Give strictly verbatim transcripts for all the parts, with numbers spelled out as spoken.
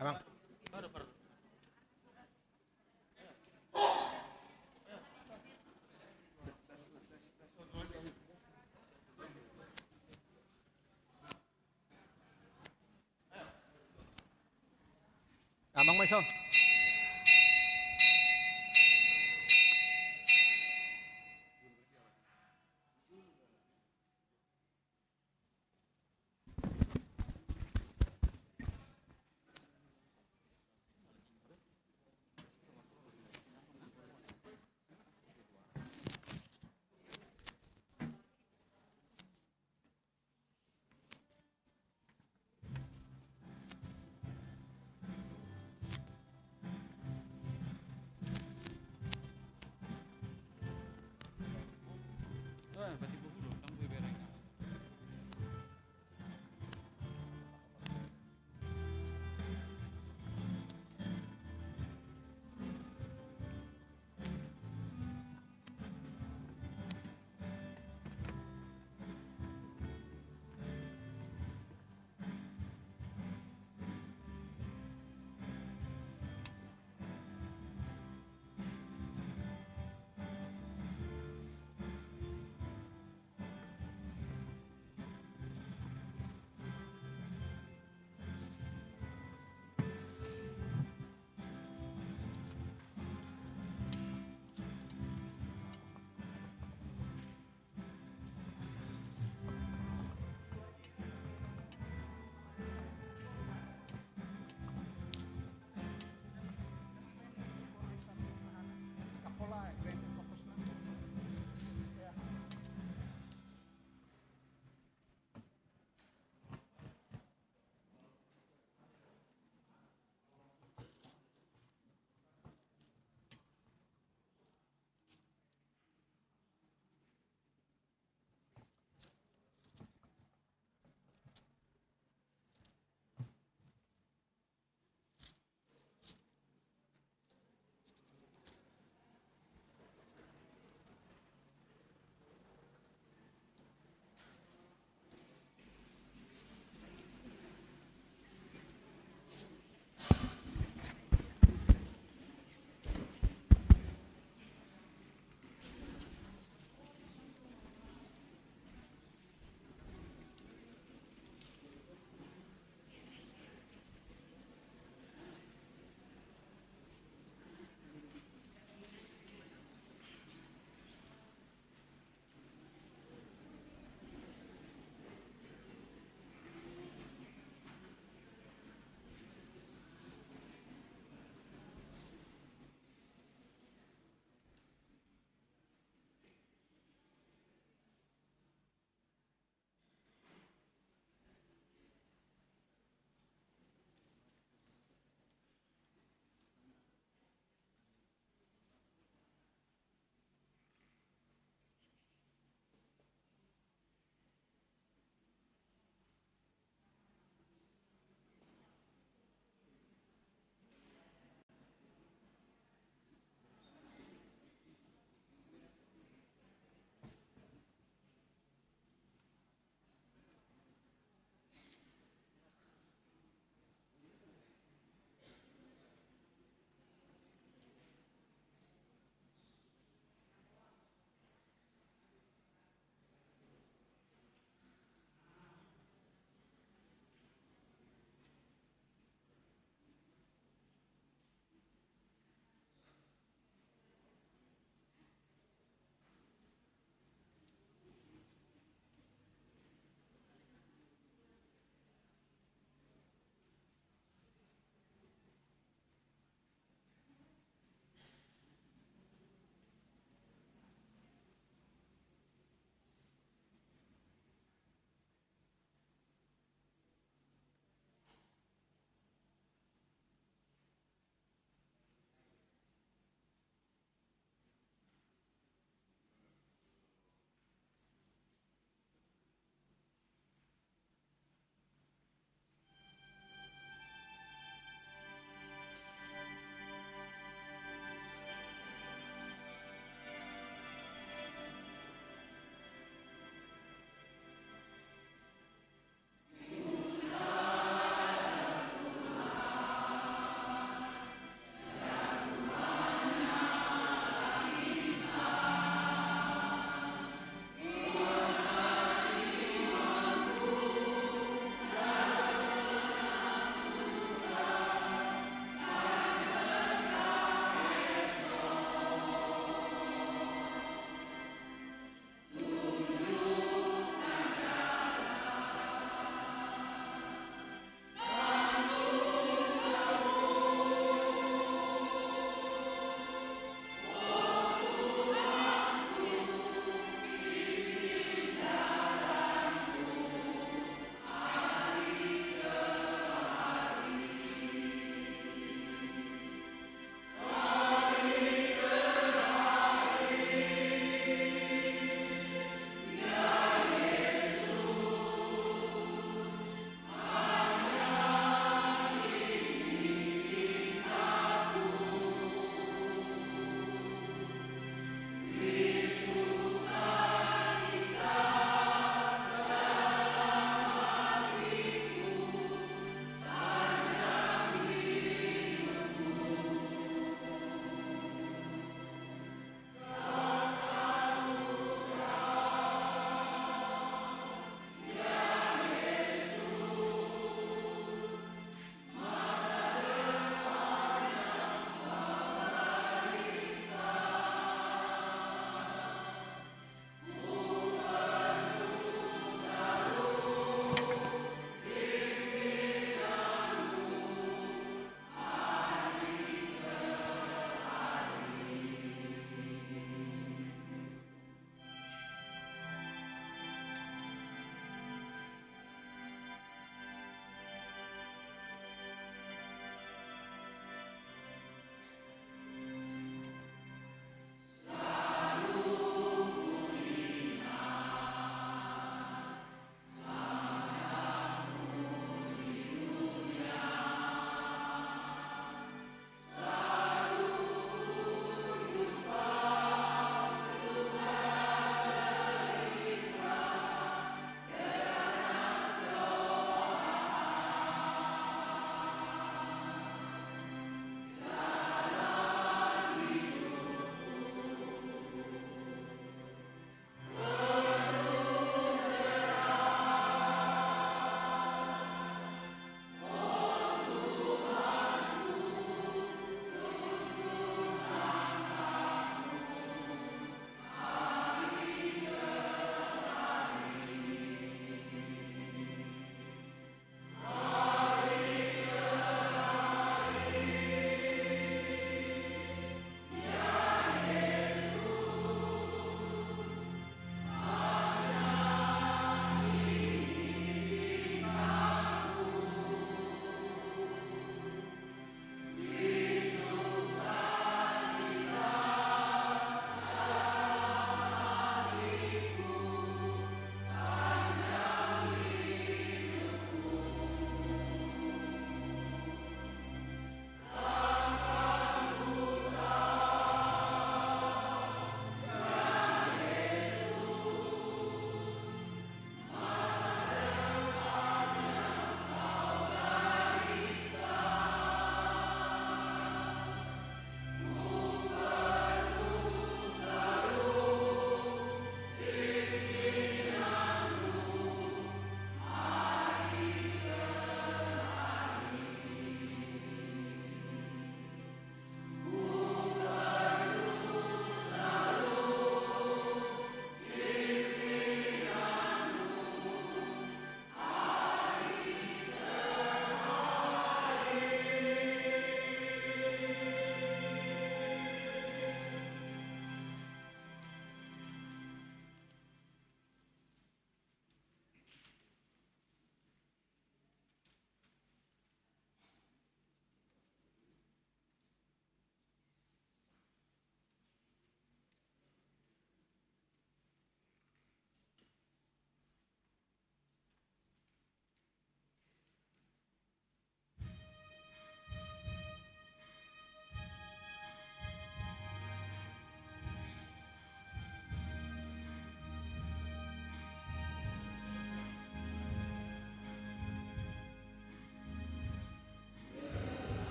Amang. Amang ma dison.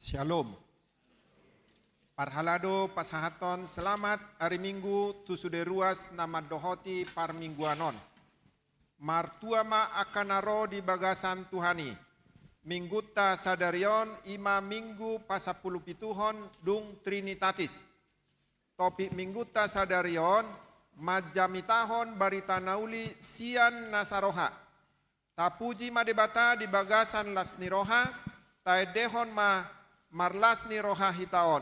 Syalom. Parhalado pasahathon selamat ari Minggu tu sude ruas na mandohoti parmingguan on. Martua ma angka na ro di bagasan Tuhan i. Minggunta sadari on i ma Minggu pasampulupituhon dung Trinitatis. Topik Minggunta sadari on, manjamitahon barita na uli sian nasa roha. Tapuji ma Debata di bagasan las ni roha, taendehon ma marlas ni roha hita on.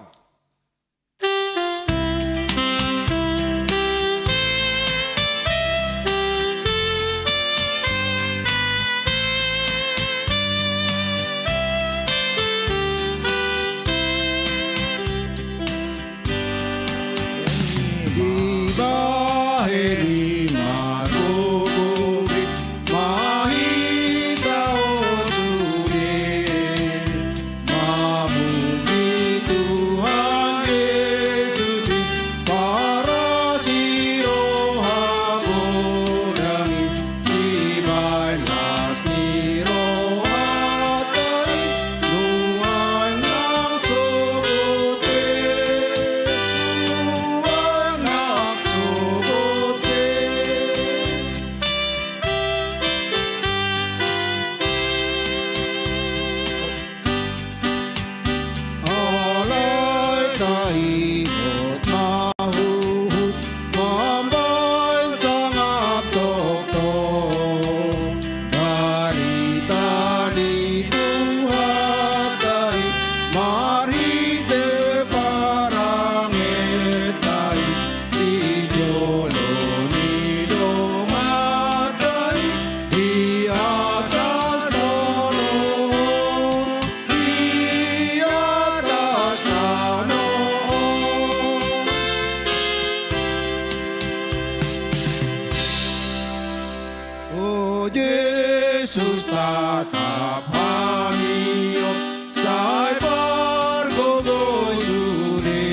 O Jesus, tatap hami on, sai pargogoi sude.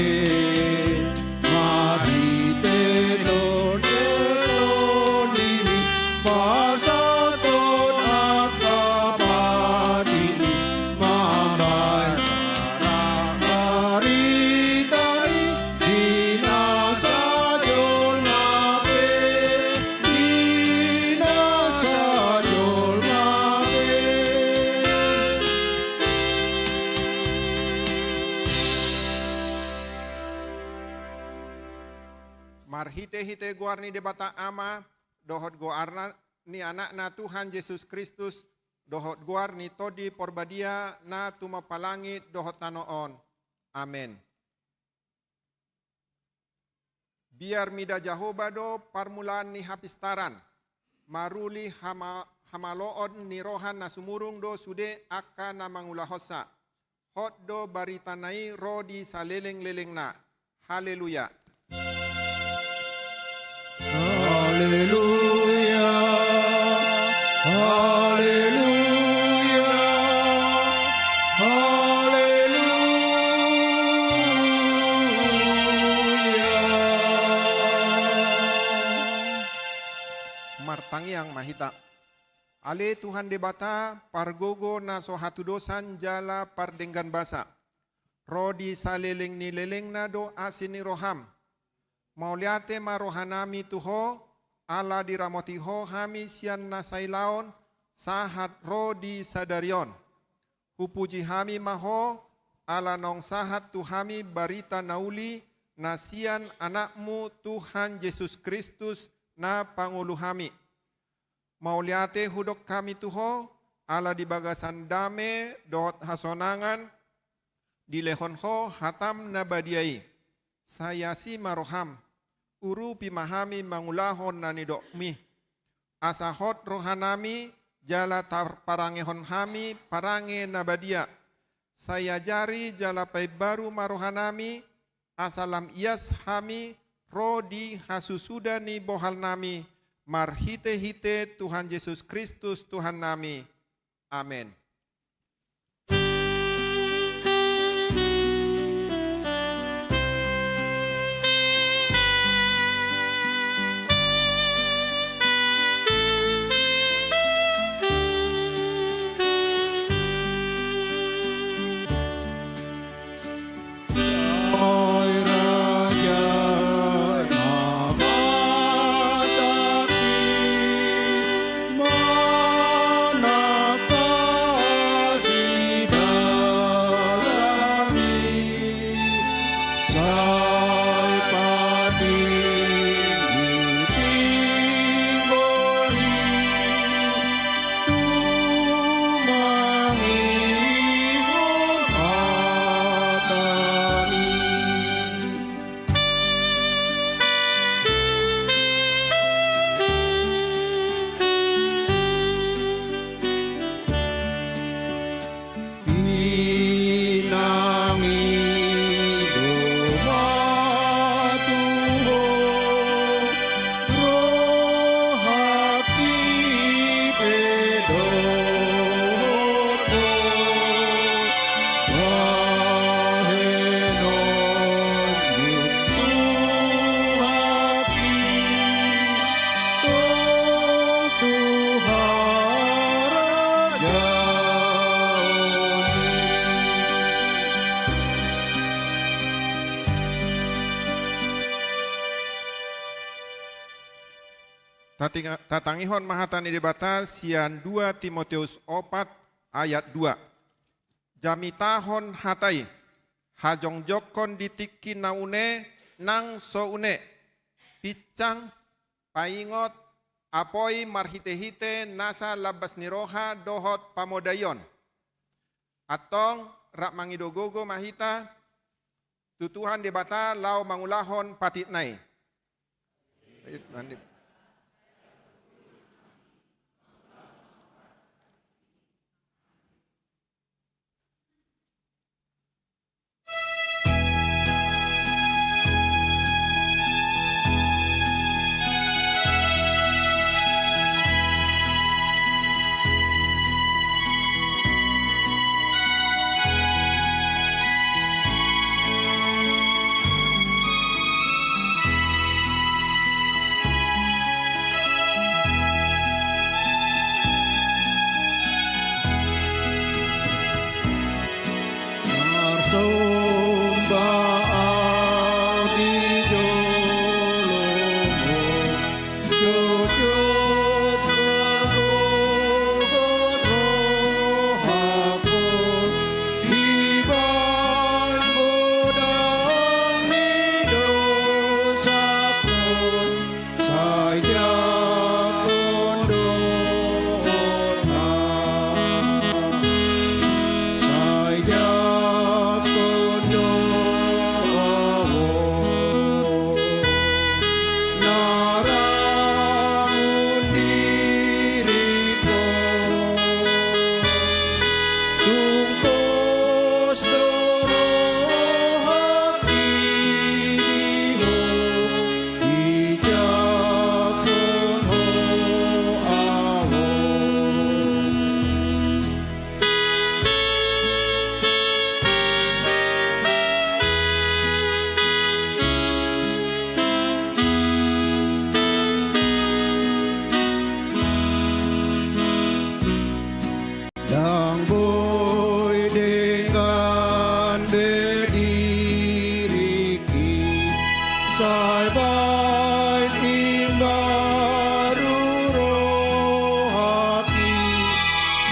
Marhite tondongmi, pasahathon angka patikmi, mambahen barita i di nasa jolma pe, di nasa jolma pe. Marhitehite goar ni Debata Ama, dohot goar ni Anakna Tuhan Jesus Kristus, dohot goar ni Tondi Porbadia na tumompa langit dohot tano on. Amen. Biar mida Jahowa do parmulaan ni hapistaran, maruli hama-, hamaloon ni roha na sumurung do sude angka na mangulahonsa. Hot do baritana i ro di salelenglelengna. Haleluya. Haleluya. Haleluya. Haleluya. Martangiang ma hita. Ale Tuhan Debata, pargogo na so hatudosan jala pardenggan basa. Ro di saleleng ni lelengna do asi ni roham. Mauliate ma rohanami tu Ho, ala diramoti Ho hami sian na sailaon sahat ro di sadari on. Hupuji hami ma Ho, ala naung sahat tu hami barita na uli na sian Anakmu Tuhan Jesus Kristus na pangolu hami. Mauliate hudok hami tu Ho, ala di bagasan dame dohot hasonangan dilehon Ho hatam na badia i. Sai asi ma roham, urupi ma hami mangulahon na nidokmi. Asa hot rohanami, jala tarparangehon hami parange na badia. Sai ajari jala paimbaru ma rohanami, asa lam ias hami ro di hasusuda ni bohalnami, marhitehite Tuhan Jesus Kristus Tuhannami. Amen. Tatinga-, tatangihon ma hata ni Debata sian dua Timoteus opat ayat dua. Jamitahon hata i, hajongjongkon di tingki na une nang so une, pinsang, paingot, apoi marhitehite nasa lambas ni roha dohot pamodaion. Antong rap mangido gogo ma hita tu Tuhan Debata laho mangulahon patikna i. Ndang boi denggan be diringki, sai baen imbaru rohangki,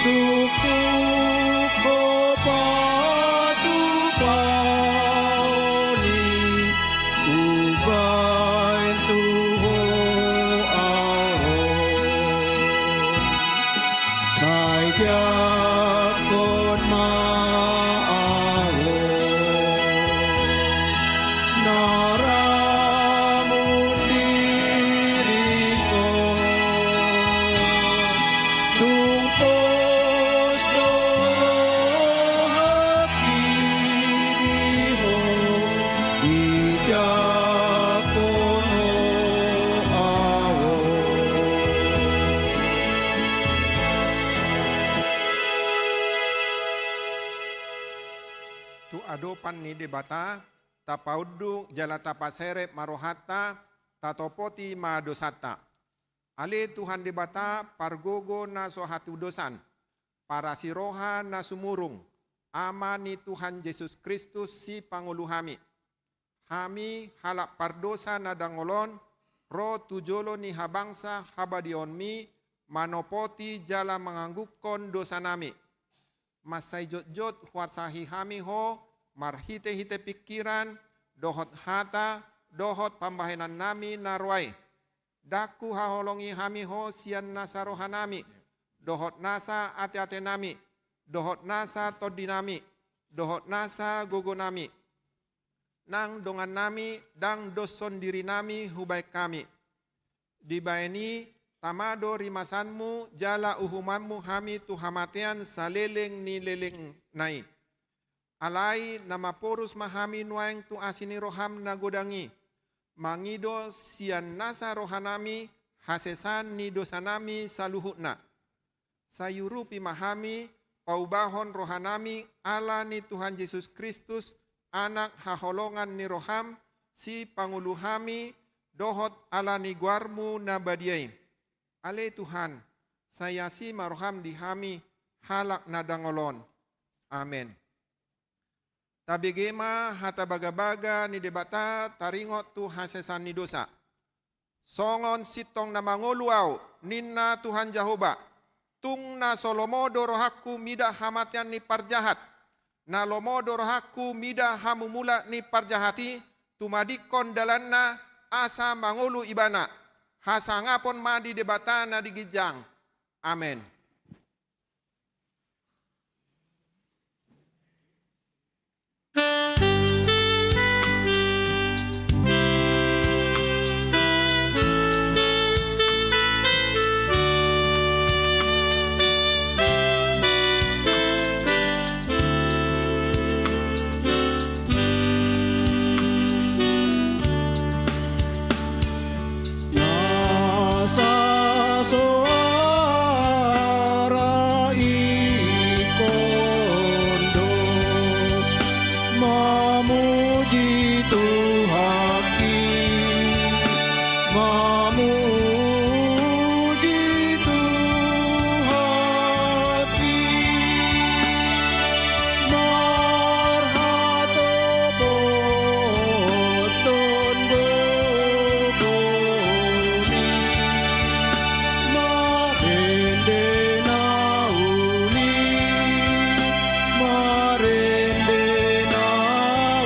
tuk tuk ho patupaon i, umbaen tu ho au ro. Sai jakkon ma au, na ramun diringkon, tung pos do rohangki di ho, di jakkon adopan ni Debata, tapaunduk jala tapaserep ma rohanta, tatopoti ma dosanta. Ale Tuhan Debata, pargogo na so hatudosan, parasi roha na sumurung, Ama ni Tuhan Jesus Kristus, Sipangolu hami. Hami, halak pardosa na dangol on, ro tu jolo ni habangsa habadiaonmi, manopoti jala manganggukkon dosanami. Mansai jotjot huarsahi hami Ho, marhitehite pingkiran, dohot hata, dohot pambahenannami na roa i. Ndang huhaholongi hami Ho sian nasa rohanami, dohot nasa ateatenami, dohot nasa tondinami, dohot nasa gogonami. Nang dongannami, ndang doshon dirinami hubaen hami. Dibaen i, tama do rimasanmu jala uhumanmu hami tu hamatean saleleng ni lelengna i. Alai na maporus ma hami nuaeng tu asi ni roham na godang i, mangido sian nasa rohanami hasesaan ni dosanami saluhutna. Sai urupi ma hami, paubahon rohanami ala ni Tuhan Jesus Kristus, Anak haholongan ni roham, Sipangolu hami, dohot ala ni goarmu na badia i. Ale Tuhan, sai asi ma roham di hami, halak na dangol on. Amen. Tabege ma hata bagabaga ni Debata taringot tu hasesaan ni dosa. Songon sintong na mangolu ahu, ninna Tuhan Jahowa, tung na so lomo do rohangku mida hamatean ni parjahat, na lomo do rohangku mida hamumula ni parjahat i, tumadingkon dalanna, asa mangolu ibana. Hasangapon ma di Debata na di ginjang. Amen. Nasa so ara ingkon do mamuji Tuhan i, mamuji Tuhan i, marhatop Ton gogo ni marende na uli, marende na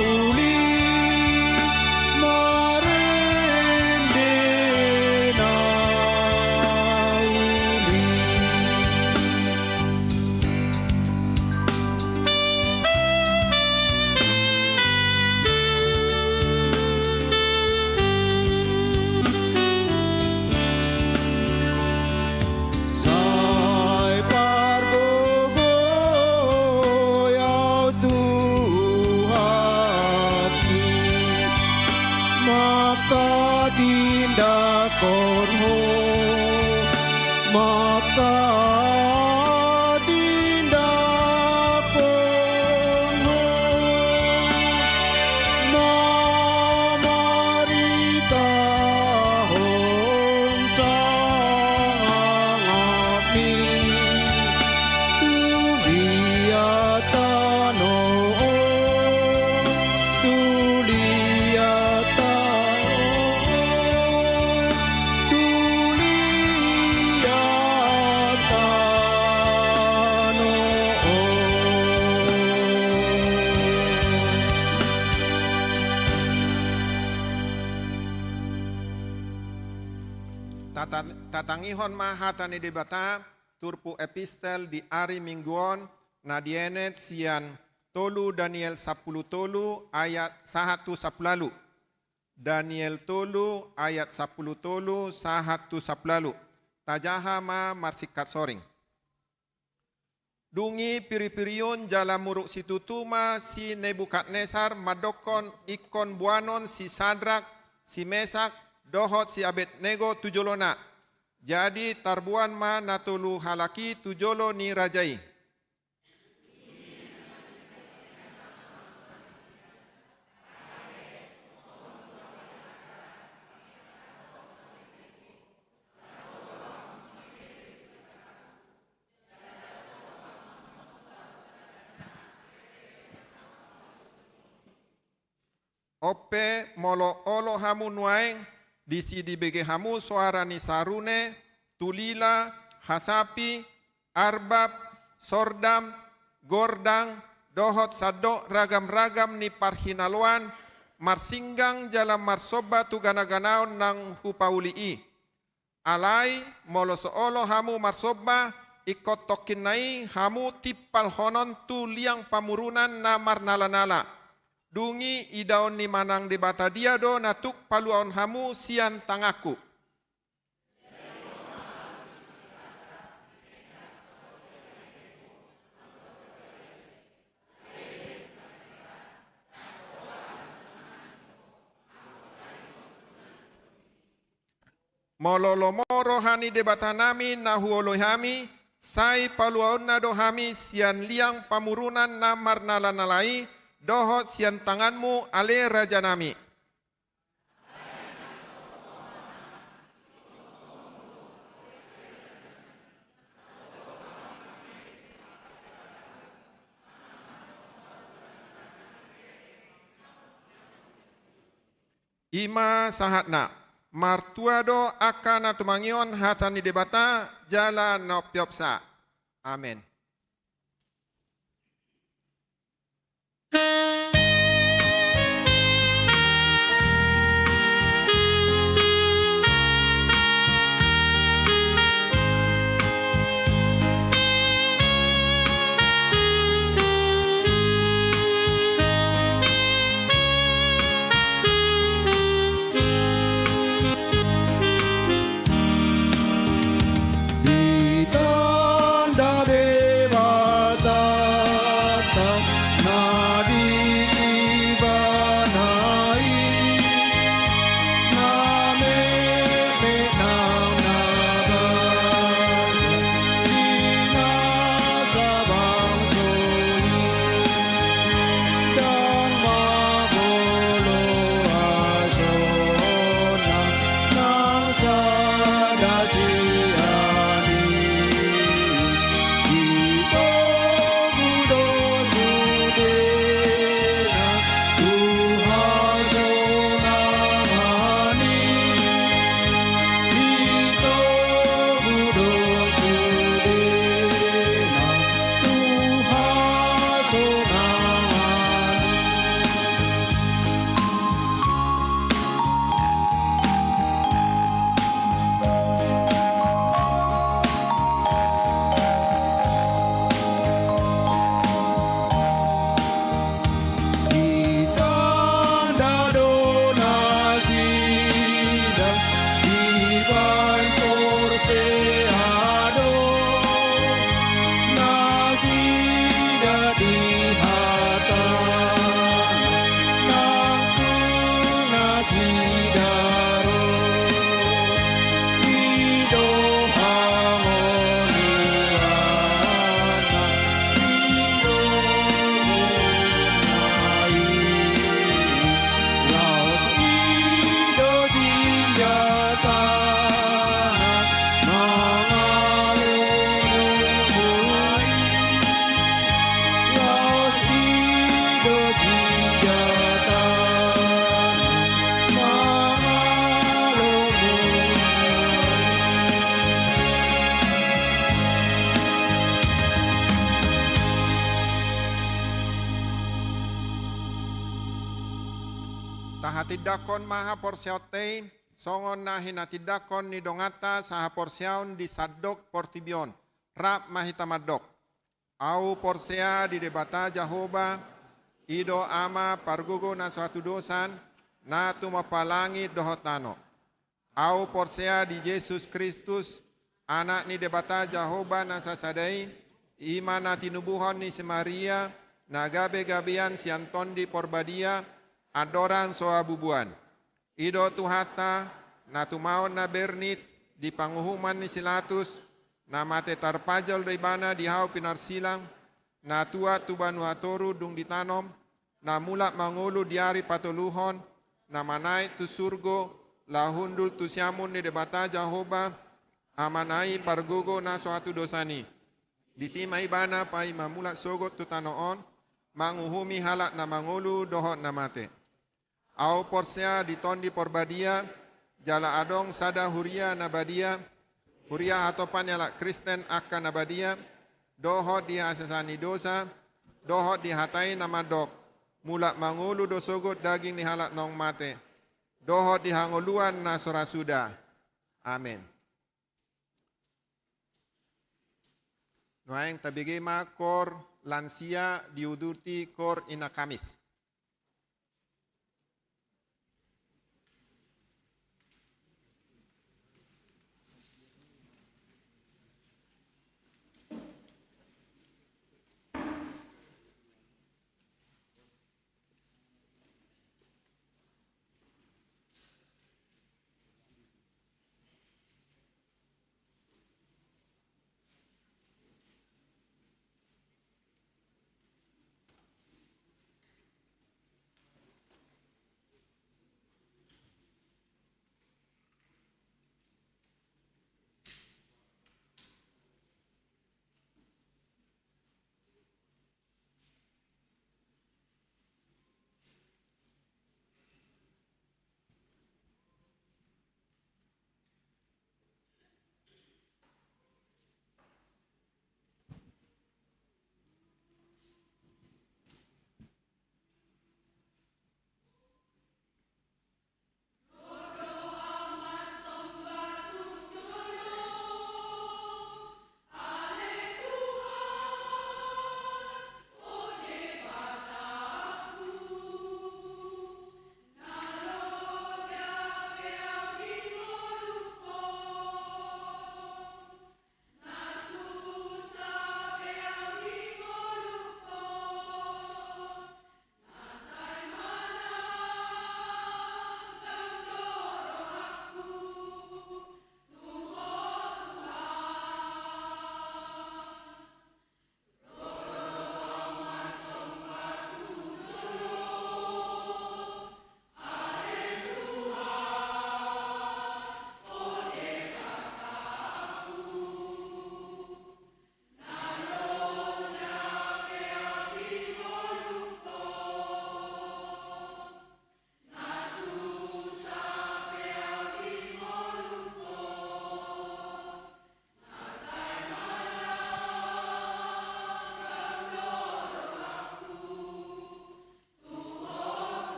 uli, marende na uli. Sai pargogoi ahu Tuhan i, manghatindanghon Ho, manghatindanghon Ho, mamaritahon sangapmi tu liat tano on, tu liat tano on, tu liat tano on. Tata-, tatangihon ma hata ni Debata, turpuk epistel di ari Minggu on, na dienet sian tolu Daniel sampulu tolu ayat sahat tu sampulu ualu. Daniel tolu ayat sampulu tolu sahat tu sampulu ualu. Tajaha ma marsingkat soring. Dung i piripirion jala muruk situtu ma si Nebukadnesar mandokkon ingkon boanon si Sadrak, si Mesak, dohot si Abednego tu jolona. Jadi tarboan ma na tolu halak i tu jolo ni raja i. pe molo olo hamu nuaeng, disi dibege hamu soara ni sarune, tulila, hasapi, arbab, sordam, gordang, dohot sandok ragam-ragam ni parhinaloan, marsinggang jala marsomba tu gana-ganaon naung hupauli i. Alai, molo so olo hamu marsomba, ingkon tongkin na i hamu timpalhonon tu liang pamurunan na marnala-nala. Dung i idaon ni manang debata dia do na tuk paluaon hamu sian tanganku. Molo lomo roha ni Debatanami na huoloi hami, sai paluaonna do hami sian liang pamurunan na marnala-nala i, dohot sian tanganmu ale rajanami. I ma sahatna. Martua do angka na tumangihon hata ni Debata jala na umpeopsa. Amen. Ditanda Debata na di ibana i, na meme nang na badia di nasa bangso i. Ndang mangolo hasona nang sada sian i. Itogu do sudena tu hasonangan i. Itogu do sudena tu hasonangan i. Ditanda do nasida dibahen porsea do nasida di hatana nang tu nasida ro. I do hangoluanna, i do umuna i. Laos i do sinjatana mangalomohon. Laos i do sinjatana mangalomohon. Tahatindangkon ma haporseaonta i, songon na hinatindangkon ni donganta sahaporseaon di sandok portibi on. Rap ma hita mandok. Ahu porsea di Debata Jahowa, i do Ama pargogo na so hatudosan, na tumompa langit dohot tano. Ahu porsea di Jesus Kristus, Anak ni Debata Jahowa na sasada i, i ma na tinubuhon ni si Maria, na gabe gabean sian Tondi Porbadia, andorang so habubuan. I do Tuhanta, na tumaon na bernit di panguhuman ni si Latus, na mate tarpajal do ibana di hau pinarsilang, na tuat tu banua toru dung ditanom, na mulak mangolu di ari patoluhon, na manaek tu surgo, laho hundul tu siamun ni Debata Jahowa, Amana i pargogo na so hatudosan i. Disi ma ibana paima mulak sogot tu tano on, manguhumi halak na mangolu dohot na mate. Ahu porsea di Tondi Porbadia, jala adong sada huria na badia, huria hatopan ni halak Kristen angka na badia, dohot di hasesaan ni dosa, dohot di hata i na mandok, mulak mangolu do sogot daging ni halak naung mate, dohot di hangoluan na so ra suda. Amen. Nuaeng tabege ma koor lansia diuduti koor Ina Kamis.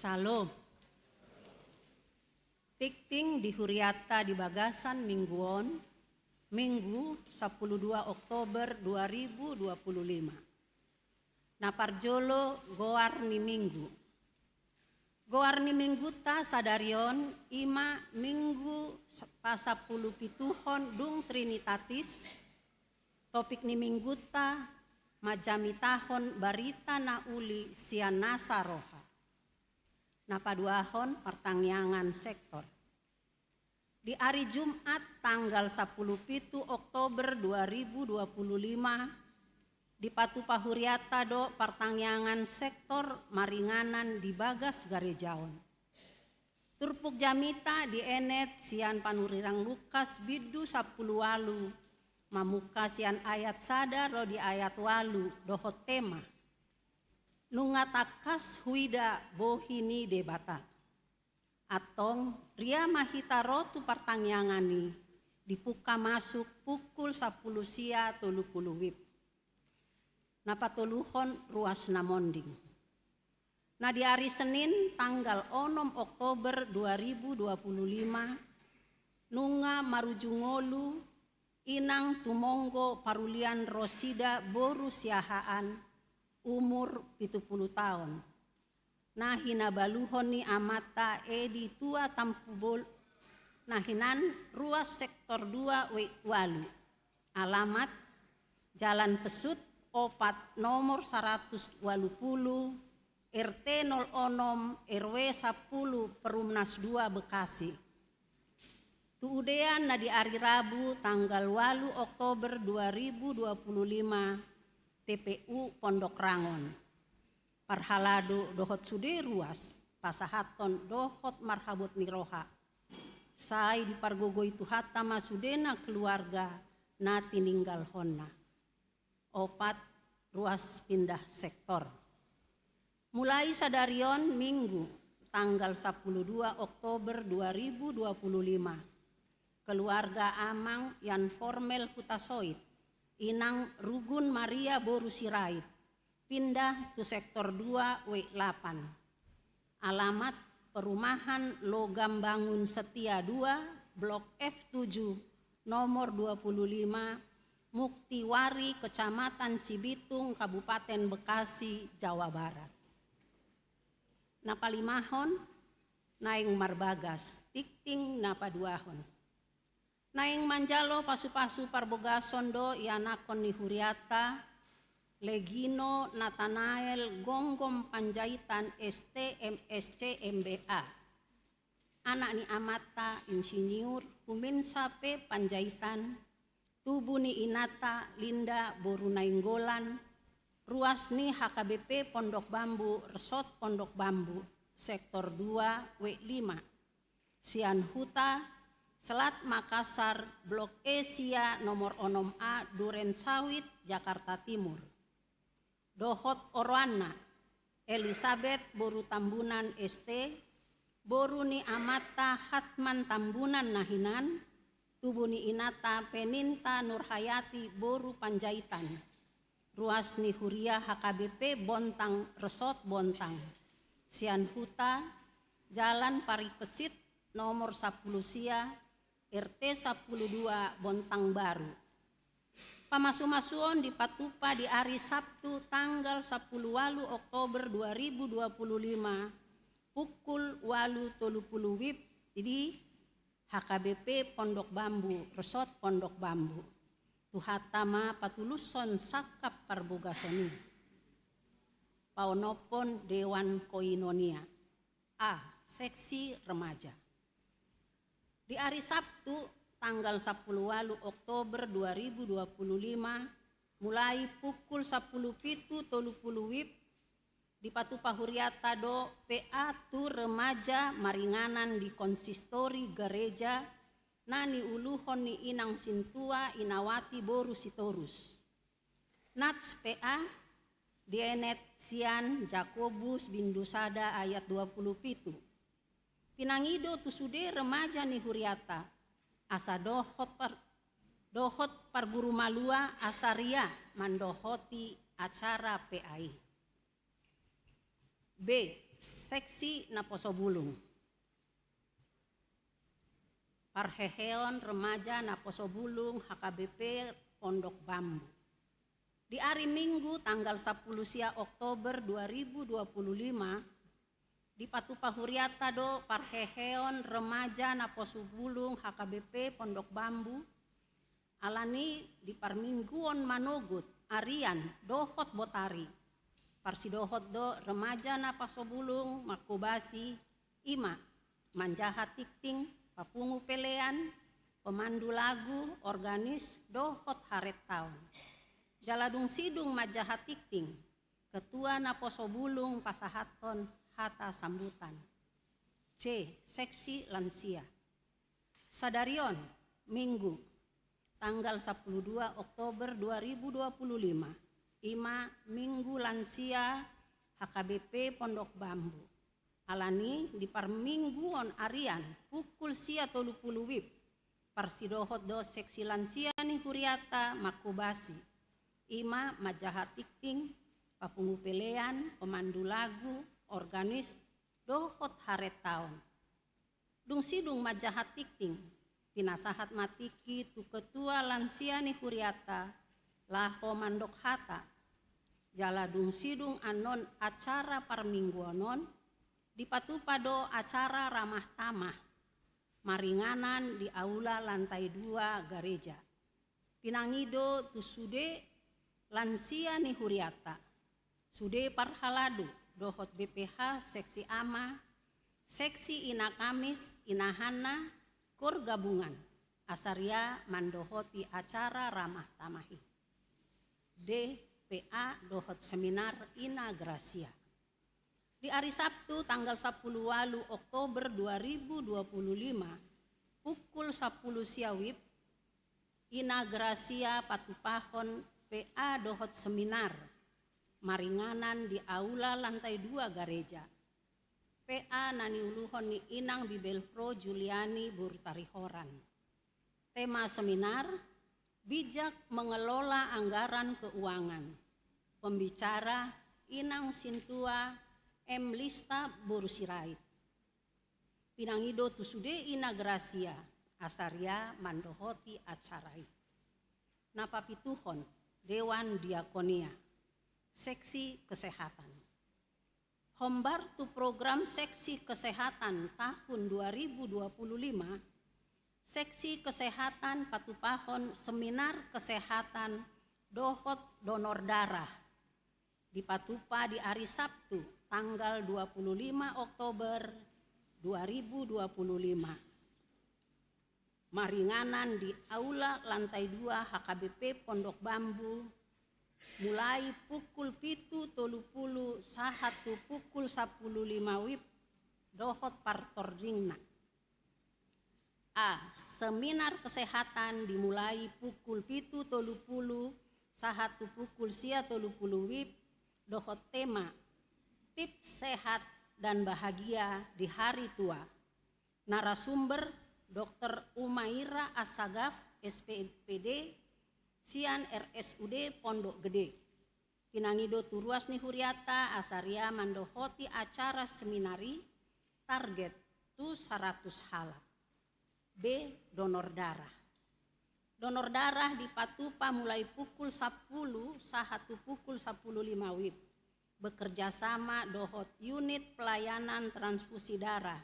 Salom. Tingting di huriata di bagasan minggu on, Minggu, sampulu dua Oktober dua ribu dua puluh lima. Na parjolo, goar ni minggu. Goar ni mingguta sadari on i ma minggu pasampulu pituhon dung Trinitatis. Topik ni mingguta, manjamitahon barita na uli sian nasa roha. Na paduahon, partangiangan sektor. Di ari Jumat tanggal sampulu pitu Oktober dua ribu dua puluh lima, dipatupa huriata do partangiangan sektor maringanan di bagas gareja on. Turpuk jamita dienet sian Panurirang Lukas bindu sampulu ualu, mamungka sian ayat sada ro di ayat ualu, dohot tema: Nunga tangkas huida bohi ni Debata. Antong, ria ma hita ro tu partangiangan i, dipungka masuk pukul sampulu sia tolu pulu wib. Na patoluhon, ruas na monding. Na di ari Senin tanggal onom Oktober dua ribu dua puluh lima, nunga marujung ngolu inang tumonggo Parulian Rosida boru Siahaan, umur pitu pulu taon, na hinabaluhon ni amanta Edi Tua Tampubol, na hinan ruas sektor dua W ualu. Alamat: Jalan Pesut opat, nomor saratus ualu pulu, R T nol onom, R W sampulu, Perumnas dua, Bekasi. Tu udean na di ari Rabu tanggal ualu Oktober dua ribu dua puluh lima, T P U Pondok Rangon. Parhalado dohot sude ruas, pasahathon dohot marhabot ni roha. Sai dipargogoi Tuhanta ma sudena keluarga na tininggalhonna. Opat, ruas pindah sektor. Mulai sadari on Minggu, tanggal sampulu dua Oktober dua ribu dua puluh lima, keluarga Amang Jan Formel Hutasoit, Inang Rugun Maria boru Sirait, pindah tu sektor dua W lapan. Alamat: Perumahan Logam Bangun Setia dua, Blok F tujuh, nomor dua puluh lima, Muktiwari, Kecamatan Cibitung, Kabupaten Bekasi, Jawa Barat. Na palimahon, naeng marbagas, tingting na paduahon. Naeng manjalo pasupasu parbogason do ianakhon ni hurianta, Legino Natanael Gonggom Panjaitan, S T M S C M B A. Anak ni amanta Insinyur Huminsa P Panjaitan, tubu ni inanta Linda boru Nainggolan, ruas ni H K B P Pondok Bambu, Resort Pondok Bambu, sektor dua W lima. Sian huta Selat Makassar, Blok E sia, nomor onom A, Duren Sawit, Jakarta Timur. Dohot oroanna, Elisabet boru Tambunan, S T, boru ni amanta Hatman Tambunan na hinan, tubu ni inanta Peninta Nurhayati boru Panjaitan. Ruas ni huria H K B P Bontang, Resort Bontang. Sian huta Jalan Parikesit nomor sampulu sia, R T sampulu dua, Bontang Baru. Pamasumasuon dipatupa di ari Sabtu tanggal sampulu ualu Oktober dua ribu dua puluh lima, pukul ualu tolu pulu wib di H K B P Pondok Bambu, Resort Pondok Bambu. Tuhanta ma patulushon sangkap parbogason i. Paonomhon Dewan Koinonia. A, seksi remaja. Di ari Sabtu, tanggal sampulu ualu Oktober dua ribu dua puluh lima, mulai pukul sampulu pitu tolu pulu wib, dipatupa hurianta do P A tu remaja maringanan di konsistori gareja na niuluhon ni Inang Sintua Inawati boru Sitorus. Nats P A, dienet sian Jakobus bindu sada ayat dua pulu pitu. Pinangido tu sude remaja ni hurianta, asa dohot par-, dohot parguru malua asa ria mandohoti acara P A i. B, Seksi Naposo Bulung. Parheheon Remaja Naposo Bulung H K B P Pondok Bambu. Di ari Minggu tanggal sampulu sia Oktober dua ribu dua puluh lima, dipatupa huriata do parheheon Remaja Naposo Bulung H K B P Pondok Bambu, alani di parmingguon manogot, arian dohot botari, parsidohot do Remaja Naposo Bulung mangkobasi, i ma manjaha tingting, papungu pelean, pemandu lagu, organis dohot haretaon. Jala dung sidung manjaha tingting, Ketua Naposo Bulung pasahathon hata sambutan. C. Seksi Lansia. Sadarion, Minggu, tanggal sampulu dua Oktober dua ribu dua puluh lima, i ma Minggu Lansia H K B P Pondok Bambu. Alani di parmingguon arian pukul sia tolu pulu wib, parsidohot do seksi lansia ni huriata mangkobasi, i ma manjaha tingting, papungu pelean, pemandu lagu, organis dohot haretaon. Dung sidung manjaha tingting, pinasahat ma tingki tu ketua lansia ni huriata laho mandok hata. Jala dung sidung annon acara parmingguon on, dipatupa do acara ramah tamah maringanan di aula lantai dua gareja. Pinangido tu sude lansia ni huriata, sude parhalado dohot B P H seksi ama, seksi ina Kamis, ina Hanna, kor gabungan, asa ria mandohoti acara ramah tamah i. D. P A dohot seminar ina Gracia. Di ari Sabtu tanggal sampulu walu Oktober dua ribu dua puluh lima, pukul sampulu sia wib, ina Gracia patupahon P A dohot seminar maringanan di aula lantai dua gareja. P A na niuluhon ni inang Bibelvrouw Juliani boru Tarihoran. Tema seminar, bijak mengelola anggaran keuangan. Pembicara, inang sintua M Lista boru Sirait. Pinangido tu sude ina Gracia, asa ria mandohoti acara i. Na papituhon, Dewan Diakonia. Seksi Kesehatan. Hombar tu program seksi kesehatan tahun dua ribu dua puluh lima, seksi kesehatan patupahon seminar kesehatan dohot donor darah. Dipatupa di ari Sabtu, tanggal dua puluh lima Oktober dua ribu dua puluh lima. Maringanan di aula lantai dua H K B P Pondok Bambu, mulai pukul pitu tolu pulu sahat tu pukul sampulu lima wib dohot partordingna. A. Seminar kesehatan dimulai pukul pitu tolu pulu sahat tu pukul sia tolu pulu wib dohot tema, tips sehat dan bahagia di hari tua. Narasumber, Dokter Umaira Assagaf, S P P D, sian R S U D Pondok Gede. Pinangido tu ruas ni huriata asa ria mandohoti acara seminar i, target tu saratus halak. B. Donor darah. Donor darah dipatupa mulai pukul sampulu sahat tu pukul sampulu lima wib. Bekerja sama dohot unit pelayanan transfusi darah,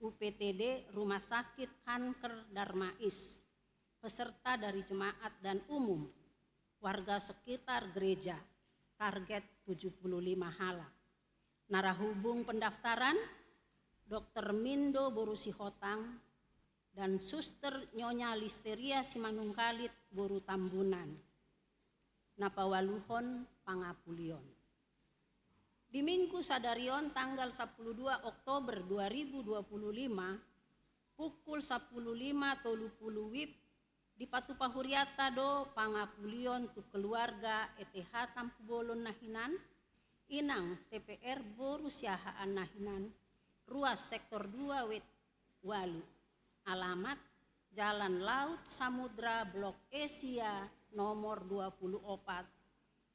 U P T D Rumah Sakit Kanker Darmais. Peserta dari jemaat dan umum, warga sekitar gereja, target tujuh puluh lima halak. Narahubung pendaftaran, Dokter Mindo boru Sihotang, dan Suster Nyonya Listeria Simanungkalit boru Tambunan. Na paualuhon, pangapulion. Di Minggu sadarion tanggal sampulu dua Oktober dua ribu dua puluh lima, pukul sampulu lima tolu pulu wib, dipatupa huriata do pangapulion tu keluarga E T H Tampubolon na hinan, inang T P R boru Siahaan na hinan, ruas sektor dua W ualu. Alamat, Jalan Laut Samudra, Blok E sia, nomor dua pulu opat,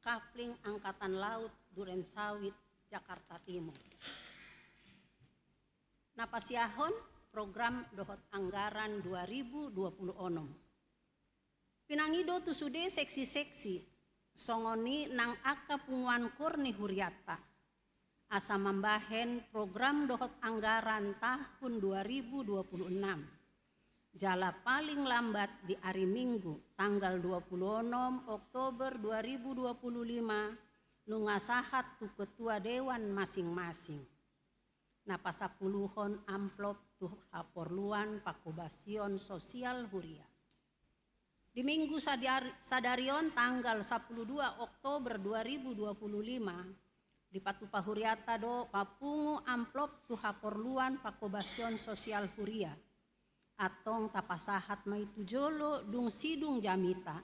Kafling Angkatan Laut, Durensawit, Jakarta Timur. Na pasiahon program dohot anggaran dua ribu dua puluh onom. Pinangido tu sude seksi-seksi, songon i nang angka punguan kor ni hurianta, asa mambahen program dohot anggaran tahun dua ribu dua puluh enam. Jala paling lambat di ari Minggu, tanggal dua puluh onom Oktober dua ribu dua puluh lima, nunga sahat tu ketua dewan masing-masing. Na pasampuluhon amplop tu haporluan pangkobasion sosial huria. Di Minggu sadari, sadari on tanggal sampulu dua Oktober dua ribu dua puluh lima, dipatupa hurianta do papungu amplop tu haporluan pangkobasion sosial huria. Antong tapasahat ma i tu jolo dung sidung jamita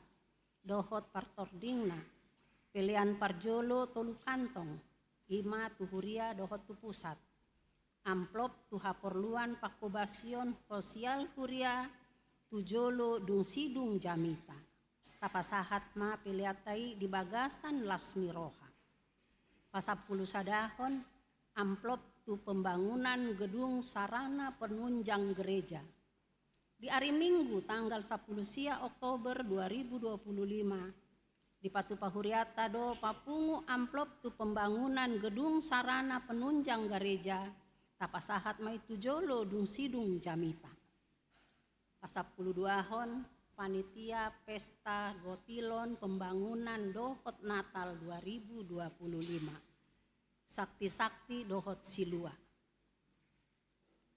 dohot partordingna, pelean parjolo tolu kantong, i ma tu huria dohot tu pusat. Amplop tu haporluan pangkobasion sosial huria tu jolo dung sidung jamita. Tapasahat ma peleanta i di bagasan las ni roha. Pasampulu sadahon amplop tu pembangunan gedung sarana penunjang gereja. Di ari Minggu tanggal sampulu sia Oktober dua ribu dua puluh lima, dipatupa hurianta do papungu amplop tu pembangunan gedung sarana penunjang gareja, tapasahat ma i tu jolo dung sidung jamita. Pasampulu duahon panitia pesta gotilon pembangunan dohot Natal dua ribu dua puluh lima. Sakti-sakti dohot silua.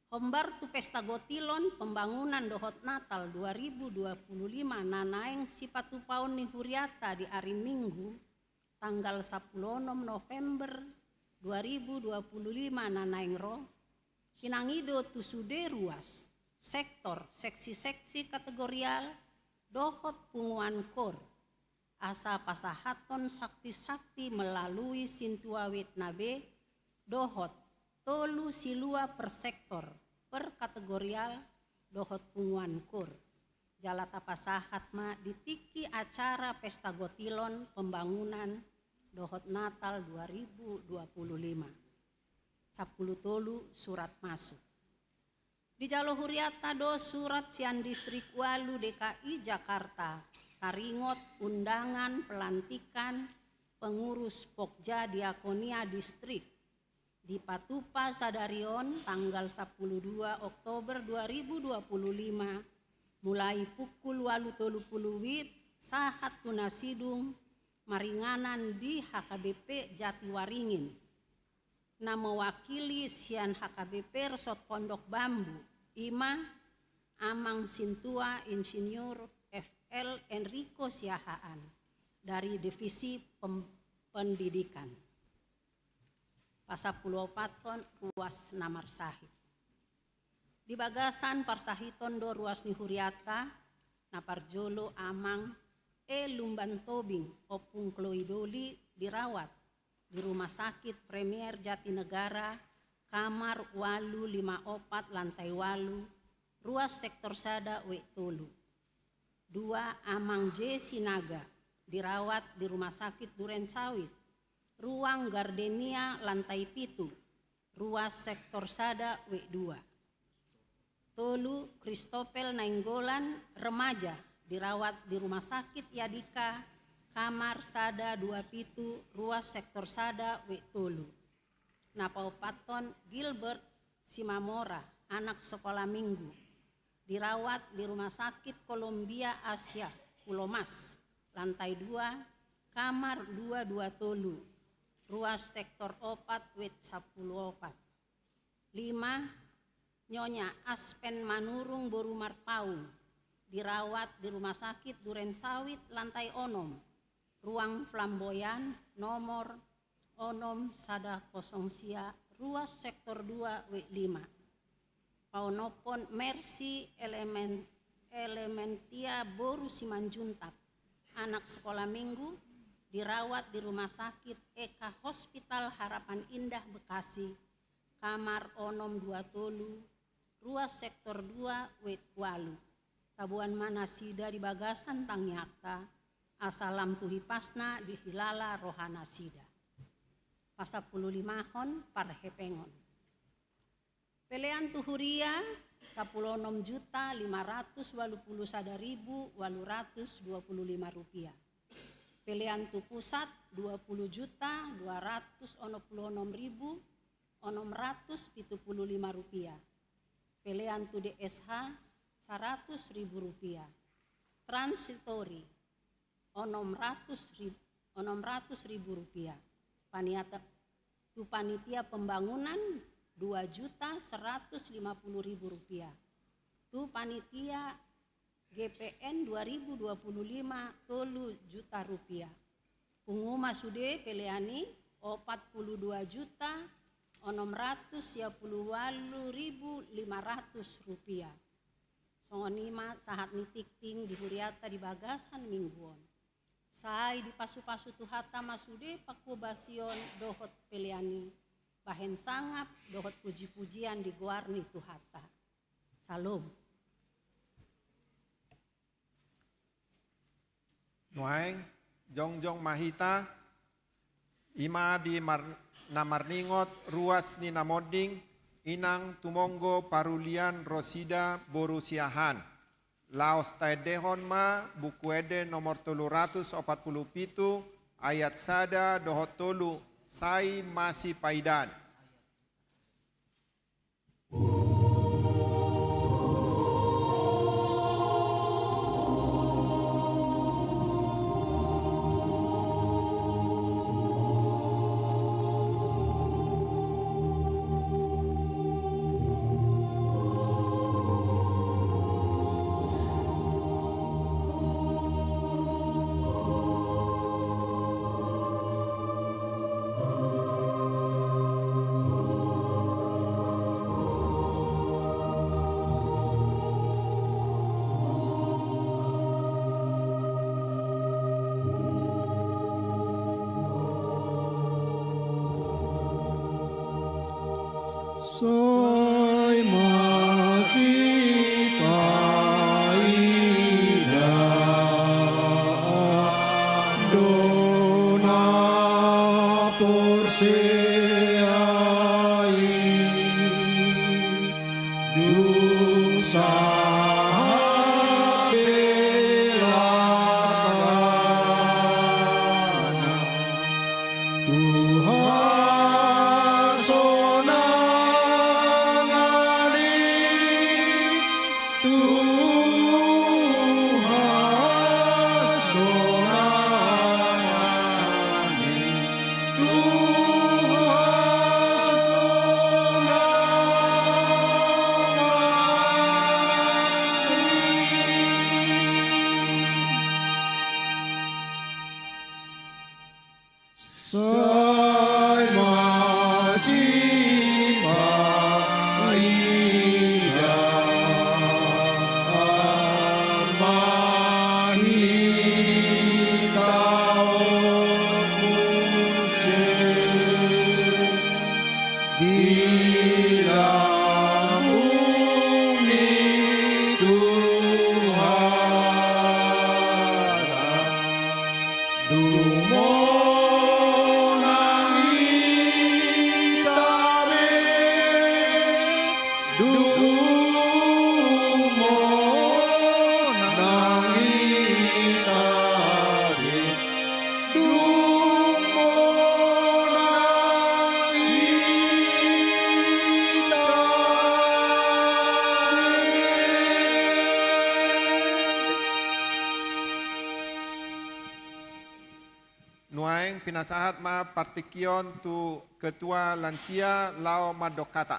Hombar tu pesta gotilon pembangunan dohot Natal dua ribu dua puluh lima na naeng sipatupaon ni hurianta di ari Minggu, tanggal sampulu onom November dua ribu dua puluh lima na naeng ro, pinangido tu sude ruas, sektor, seksi-seksi kategorial, dohot punguan kor, asa pasahathon sakti-sakti melalui sintua witna be, dohot tolu silua per sektor, per kategorial, dohot punguan kor. Jala tapasahat ma di tingki acara pesta gotilon pembangunan dohot Natal dua ribu dua puluh lima. Sampulu tolu surat masuk. Dijalo hurianta do surat sian Distrik Ualu D K I Jakarta, taringot undangan pelantikan pengurus Pokja Diakonia Distrik. Dipatupa sadari on tanggal sampulu dua Oktober dua ribu dua puluh lima, mulai pukul ualu tolu pulu wib sahat tu na sidung maringanan di H K B P Jatiwaringin. Na mewakili sian H K B P Resort Pondok Bambu, i ma Amang Sintua Insinyur F L Enrico Siahaan dari Divisi Pem-, Pendidikan. Pasampulu opathon ruas na marsahit. Di bagasan parsahiton do ruas ni hurianta, na parjolo Amang E Lumban Tobing, Ompung Kloi Doli, dirawat di Rumah Sakit Premier Jatinegara, kamar ualu lima opat lantai ualu, ruas sektor sada wik tolu. Dua, Amang J Sinaga, dirawat di Rumah Sakit Duren Sawit, ruang Gardenia lantai pitu, ruas sektor sada wik dua. Tolu, Christopel Nainggolan, remaja, dirawat di Rumah Sakit Yadika, kamar sada dua pitu, ruas sektor sada wik tolu. Na paopathon Gilbert Simamora, anak sekolah minggu, dirawat di Rumah Sakit Columbia Asia, Pulomas, lantai dua, kamar dua dua tolu, ruas sektor opat wik sampulu opat. Lima, Nyonya Aspen Manurung boru Marpaung, dirawat di Rumah Sakit Duren Sawit lantai onom, ruang flamboyan nomor onom sada kosong sia, ruas sektor dua wik lima. Paonomhon Mercy Elemen-, Elementia boru Simanjuntak, anak sekolah minggu, dirawat di Rumah Sakit Eka Hospital Harapan Indah Bekasi, kamar onom dua tolu, ruas sektor dua wik ualu. Taboan ma nasida di bagasan tangiangta, asa lam tu hipasna dihilala rohanasida. Pasampulu limahon parhepengon. Pelean tu huria, sampulu onom juta lima ratus ualu pulu sada ribu ualu ratus dua pulu lima rupiah. Pelean tu pusat, dua pulu juta dua ratus onom pulu onom ribu onom ratus pitu pulu lima rupiah. Pelean tu D S H, saratus ribu rupiah. Transitory, onom ratus rib-, onom ratus ribu rupiah. Paniata-, tu panitia pembangunan, dua juta seratus lima puluh ribu rupiah. Tu panitia G P N dua ribu dua puluh lima, tolu juta rupiah. Pungu ma sude pelean i, opat pulu dua juta onom ratus sia pulu ualu ribu lima ratus rupiah. Songon i ma sahat ni tingting di huriata di bagasan minggu on. Sai dipasupasu Tuhanta ma sude panghobasion dohot pelean i, bahen sangap dohot pujipujian di goar ni Tuhanta. Salom. Nuaeng, jongjong ma hita, i ma di mar-, na marningot ruas ni na monding, Inang Tumonggo Parulian Rosida boru Siahaan. Laos taendehon ma Buku Ende nomor tolu ratus opat pulu pitu, ayat sada dohot tolu, sai masipaidaan. Sai masipaidaan do na porsea i, dung sahat belakangna. Tuhan sonang i, Tuhan sonang i, Tuhan sonang i. Sai masipaidaan ma hita on muse di lambung ni Tuhanta. Dung monang hita be, dung monang hita be, dung monang hita be. Nuaeng pinasahat ma partingkian tu ketua lansia laho mandok hata.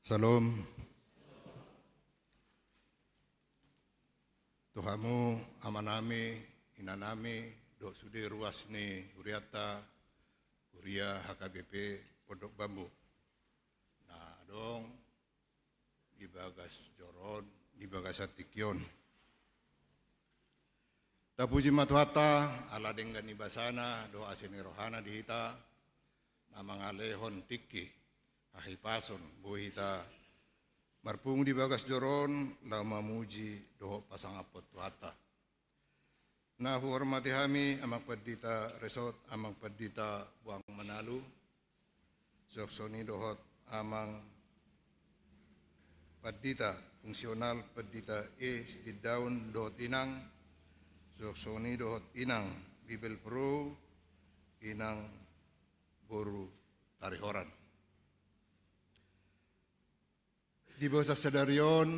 Salom. Tu hamu amanami, inanami, dohot sude ruas ni hurianta, huria H K B P Pondok Bambu. Na adong di bagas joro on di bagasan tingki on. Tapuji ma Tuhanta, ala denggan ni basana dohot asi ni rohana di hita, na mangalehon tingki hahipason boi hita marpungu di bagas joro on laho mamuji dohot pasangaphon Tuhanta. Na huhormati hami Amang Pandita Resort, Amang Pandita Boang Manalu, suang songon i dohot Amang Pandita Fungsional Pandita E Sitindaun dohot Inang, suang songon i dohot Inang Bibelvrouw, Inang boru Tarihoran. Di bagasan sadari on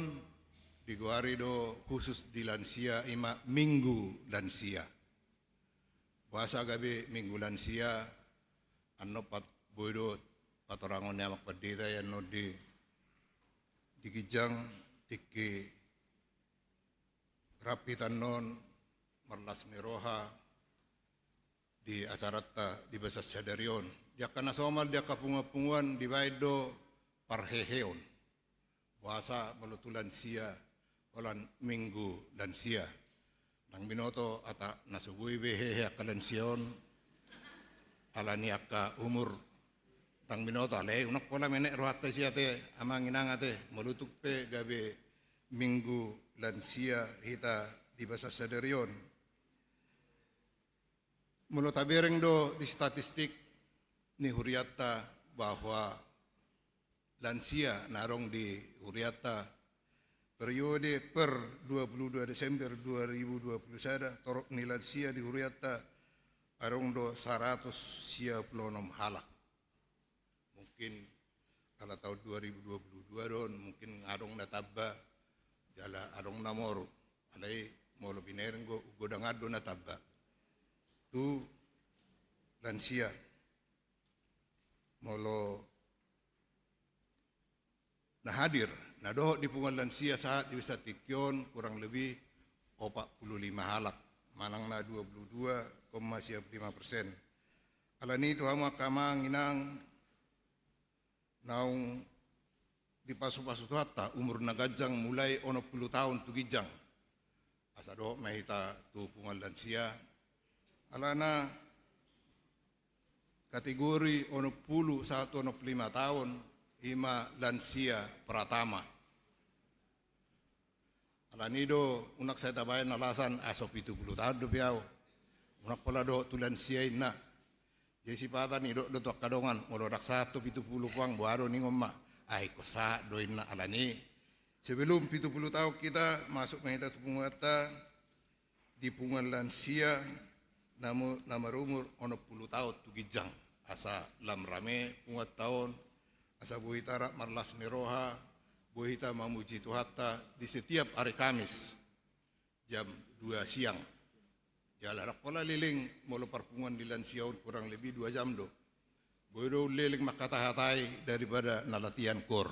digoari do khusus di lansia, i ma Minggu Lansia. Boasa gabe Minggu Lansia? Annon pat-, boi do patorangon ni Amang Pandita i annon di, di ginjang tingki rap hita annon marlas ni roha di acaranta di bagasan sadari on. Di angka na somal, di angka punguan-punguan dibaen do parheheon. Boasa molo tu lansia holan Minggu Lansia? Ndang binoto, ata na so boi be hehe angka lansia on ala ni angka umur. Ndang binoto, alai unang pola menek rohanta disi ate, Amang Inang ate, molo tung pe gabe Minggu Lansia hita di bagasan sadari on. Molo tabereng do di statistik ni hurianta bahwa lansia na adong di hurianta, periode per dua puluh dua Desember dua ribu dua puluh sada, torop ni lansia di hurianta adong do saratus sia pulu onom halak. Mungkin ala taon dua ribu dua puluh dua do on, mungkin adong na tamba, jala adong na moru. Alai molo binereng do, godang do na tamba tu lansia. Molo na hadir, na dohot di punguan lansia sahat di bagasan tingki on kurang lebih opat pulu lima halak, manang na dua pulu dua koma sia pulu lima persen. Ala ni i tu hamu angka Amang Inang, naung dipasupasu Tuhanta umur na ganjang mulai onom pulu taon tu ginjang, asa dohot ma hita tu punguan lansia. Alana kategori onom pulu sahat tu onom pulu lima taon, i ma lansia pratama. Ala ni i do unang sai tabaen alasan, ah, so pitu pulu taon dope au, unang pola dohot tu lansia inna. Jadi sipata nidok do tu angka dongan, molo ndang sahat tu pitu pulu puang, boha do ningon ma, ah, ingkon sahat do inna. Ala ni i, sebelum pitu pulu taon hita, masuk ma hita tu punguanta, di punguan lansia na mu-, na marumur onom pulu taon tu ginjang, asa lam rame punguanta on, asa boi hita rap marlas ni roha, boi hita mamuji Tuhanta di setiap ari Kamis jam dua siang. Jala ndang pola leleng, molo parpunguan ni lansia on kurang lebih dua jam do. Boi do leleng mangkatahatai daripada na latihan kor.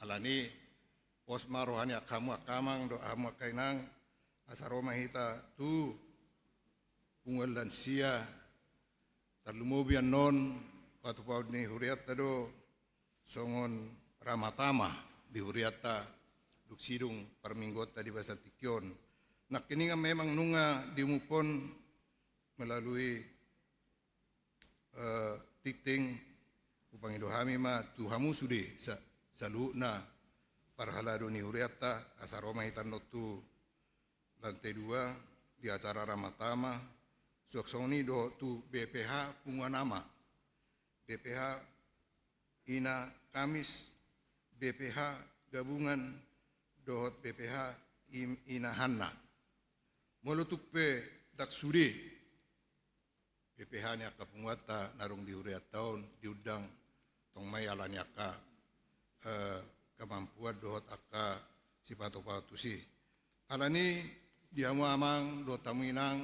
Ala ni i, pos ma roha ni angka hamu angka Amang dohot hamu angka Inang, asa ro ma hita tu punguan lansia. Tarlumobi annon, patupahon ni hurianta do songon ramatama di hurianta dung sidung parmingguonta di bagasan tingki on. Nangkiningan memang nunga diumuphon melalui, eh, tingting, hupangido hami ma tu hamu sude sa-, saluhutna parhalado ni hurianta, asa ro ma hita annon tu lantai dua di acara ramatama, suang songon i dohot tu B P H punguan ama, B P H Ina Kamis, B P H gabungan dohot B P H Im-, Ina Hanna. Molo tung pe ndang sude B P H ni angka punguanta na adong di hurianta on diundang, tong ma i ala ni angka, eh, kemampuan dohot angka sipatupahon tusi. Ala ni i, di hamu Amang dohot hamu Inang,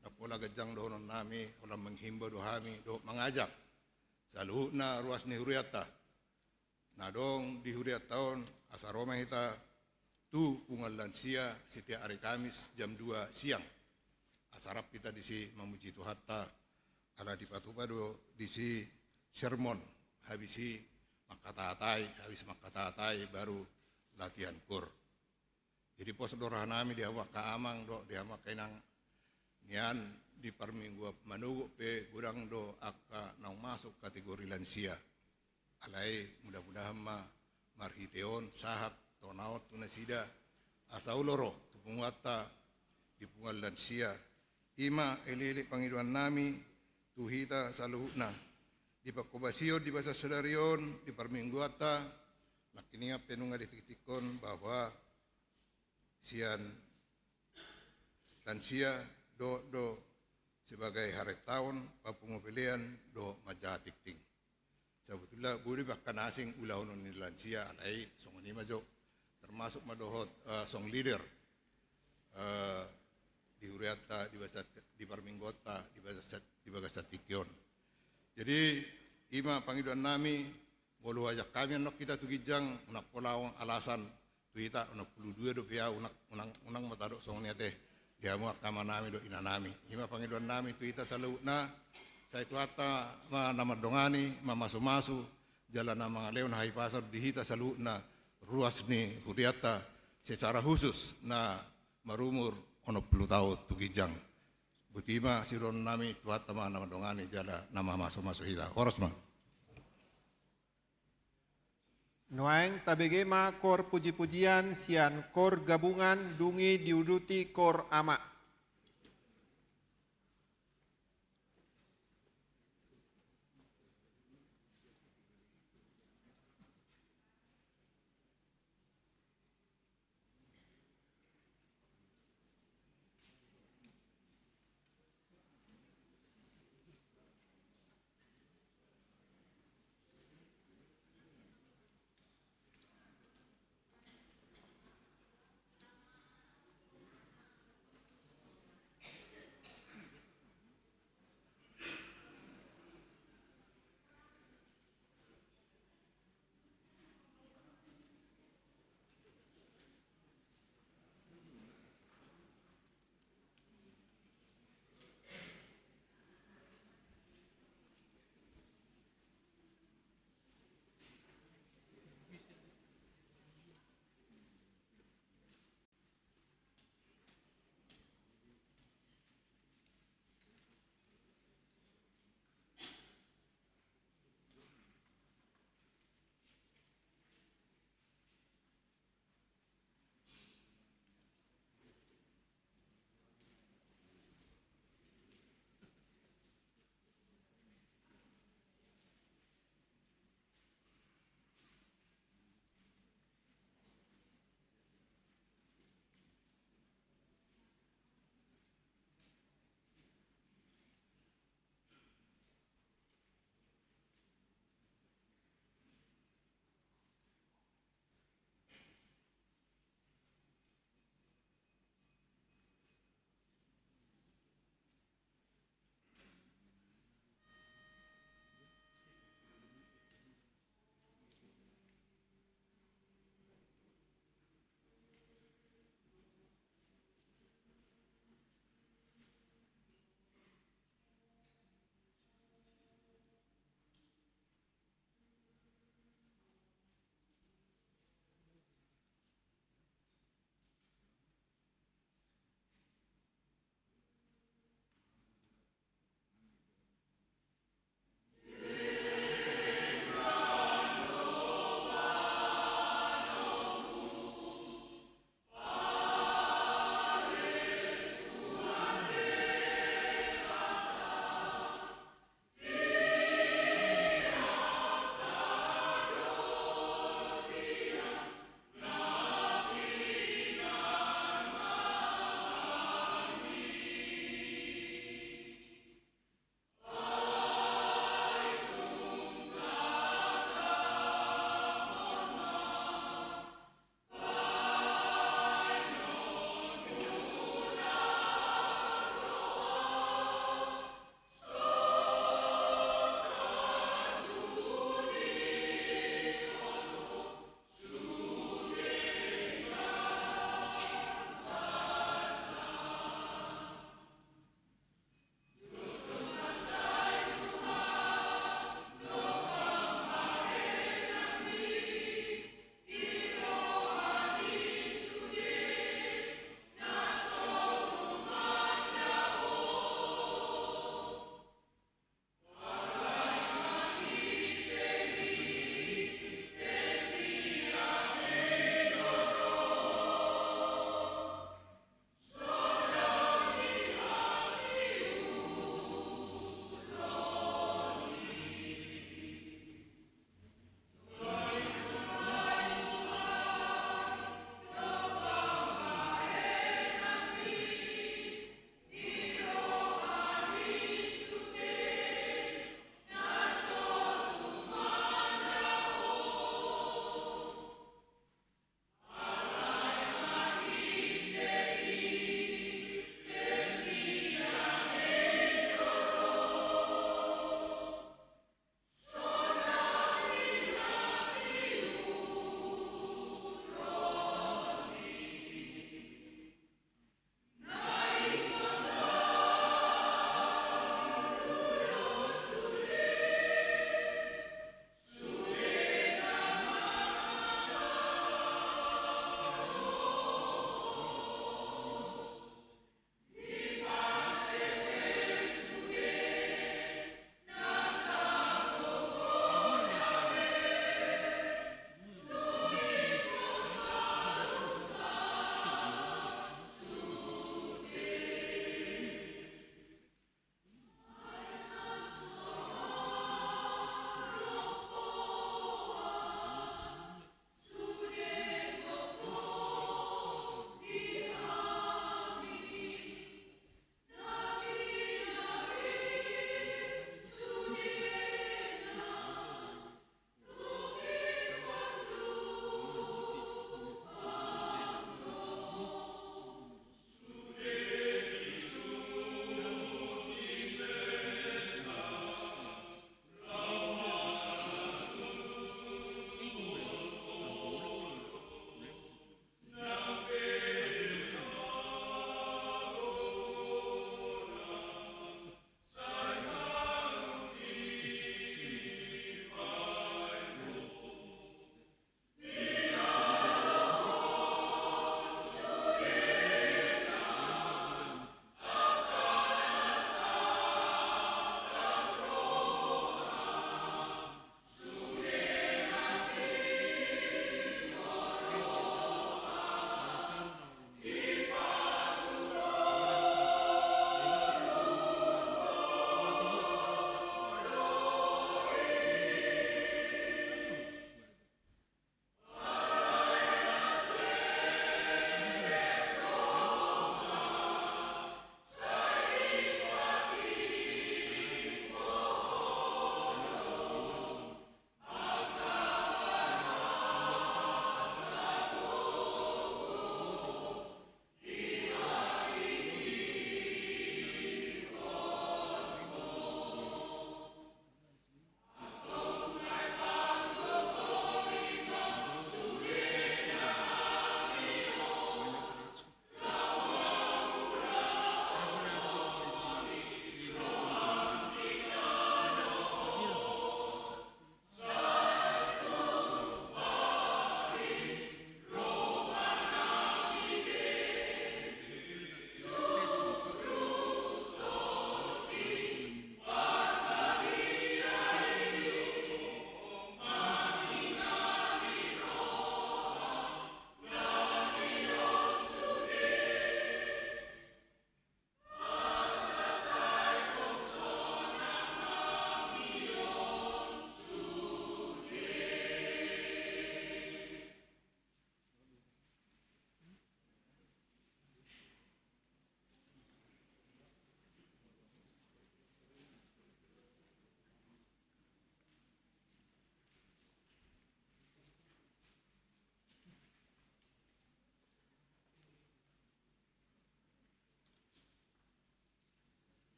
ndang pola ganjang dohonon nami, holan menghimbau do hami dohot mengajak saluhutna ruas ni hurianta na adong di hurianta on, asa ro ma hita tu punguan lansia setiap ari Kamis jam dua siang. Asa rap hita disi mamuji Tuhanta, ala dipatupa do disi sermon, habis i mangkatahatai, habis mangkatahatai baru latihan kor. Jadi pos do rohanami di hamu angka amang dohot di hamu angka inang, nian di parmingguan manogot pe godang do angka naung masuk kategori lansia. Alai mudah-mudahan ma marhite on sahat tona on tu nasida, asa olo ro tu punguanta di punguan lansia. I ma elek-elek pangidoannami tu hita saluhutna. Di panghobasion di bagasan sadari on di parmingguanta, nangkiningan pe nunga ditingkingkon bahwa sian lansia dohot do sebagai harentaon, papungu pelean dohot manjaha tingting. Sabotulna boi do angka na asing ulahonon ni lansia, alai songon i ma jo, termasuk ma dohot, eh, song leader, eh, di hurianta di bagasan, di parmingguanta di bagasan, di bagasan tingki on. Jadi i ma pangidoannami, molo huajak hami annon hita tu ginjang, unang pola on alasan tu hita, onom pulu dua dope au, unang, unang, unang ma tadok songon i ate di hamu angka amanami dohot inanami. I ma pangidoannami tu hita saluhutna, sai Tuhanta ma na mandongani, mamasumasu jala na mangalehon hahipason di hita saluhutna, ruas ni hurianta, secara khusus na marumur onom pulu taon tu ginjang. Boti ma sidohononnami, Tuhanta ma na mandongani jala na mamasumasu hita. Horas ma. Nuaeng tabege ma kor pujipujian sian kor gabungan, dung i diuduti kor ama.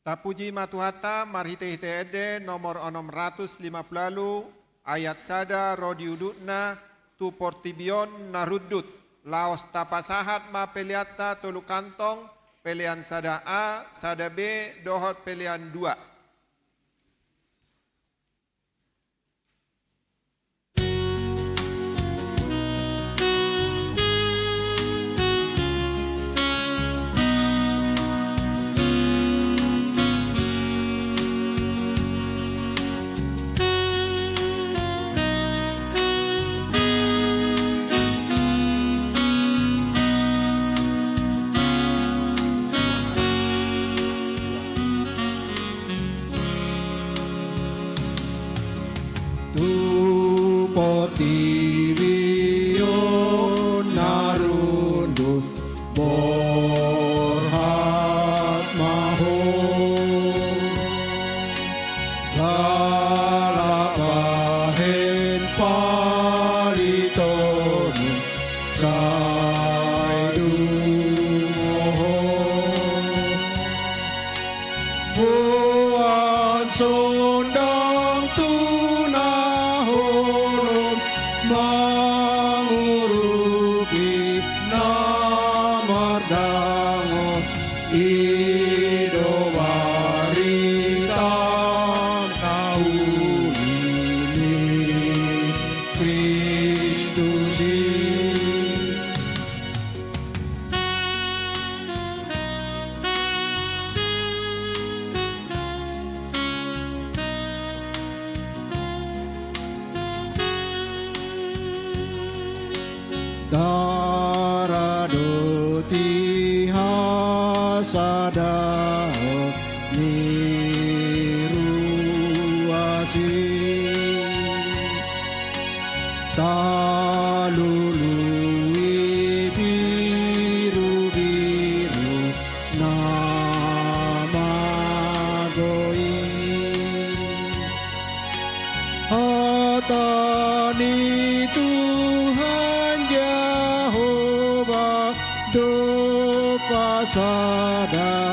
Tapuji ma Tuhanta marhitehite ende nomor onom ratus lima pulu ualu, ayat sada ro di udutna, tu portibi on na rundut. Laos tapasahat ma peleanta tolu kantong, pelean sada A, sada B, dohot pelean dua. Tu portibi on na rundut, borhat ma ho. Jala bahen palitonmu sai dungo ho. Boan sondang tu na holom, mangurupi na mardangol, i do barita na uli ni Kristus i. Taradoti hasadaon ni ruas i. Talului birubiru na mago i. Hata ni Tuhan Jahowa do pasadahon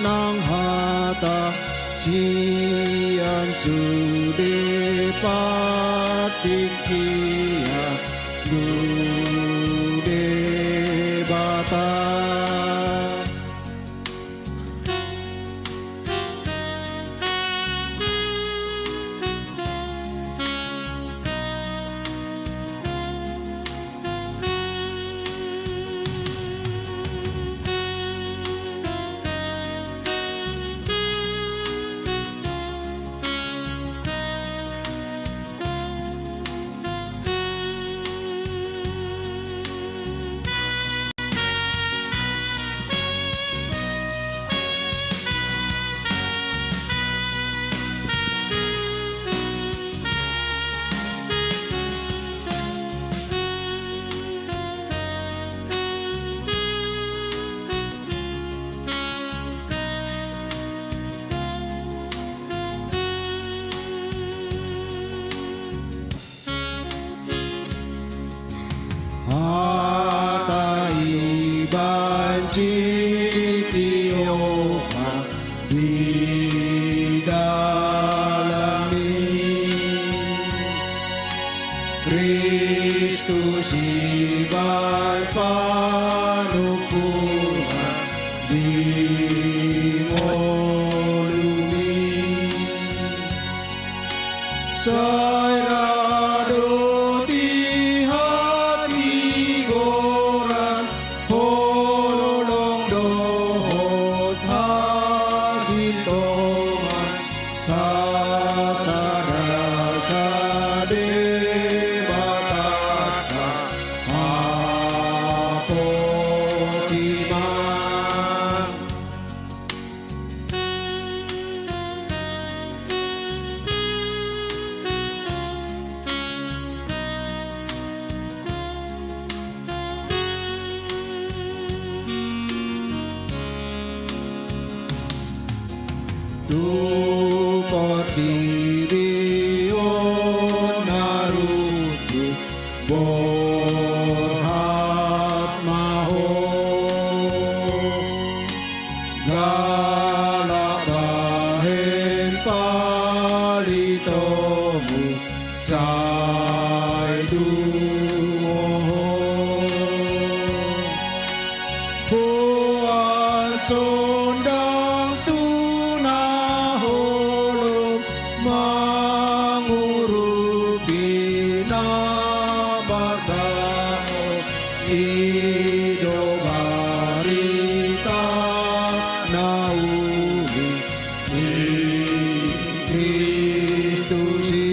nang hata sian sude partingkian tu Debata. Hata i baen sitiopan di dalan i. Kristus i baen panungkunan di ngolumi. Sai ra do di hatigoran holong dohot hasintongan sasada sadebata haposi ma. Boan sondang tu na holom mangurupi na mardaon, i do barita na uli ni Kristus i.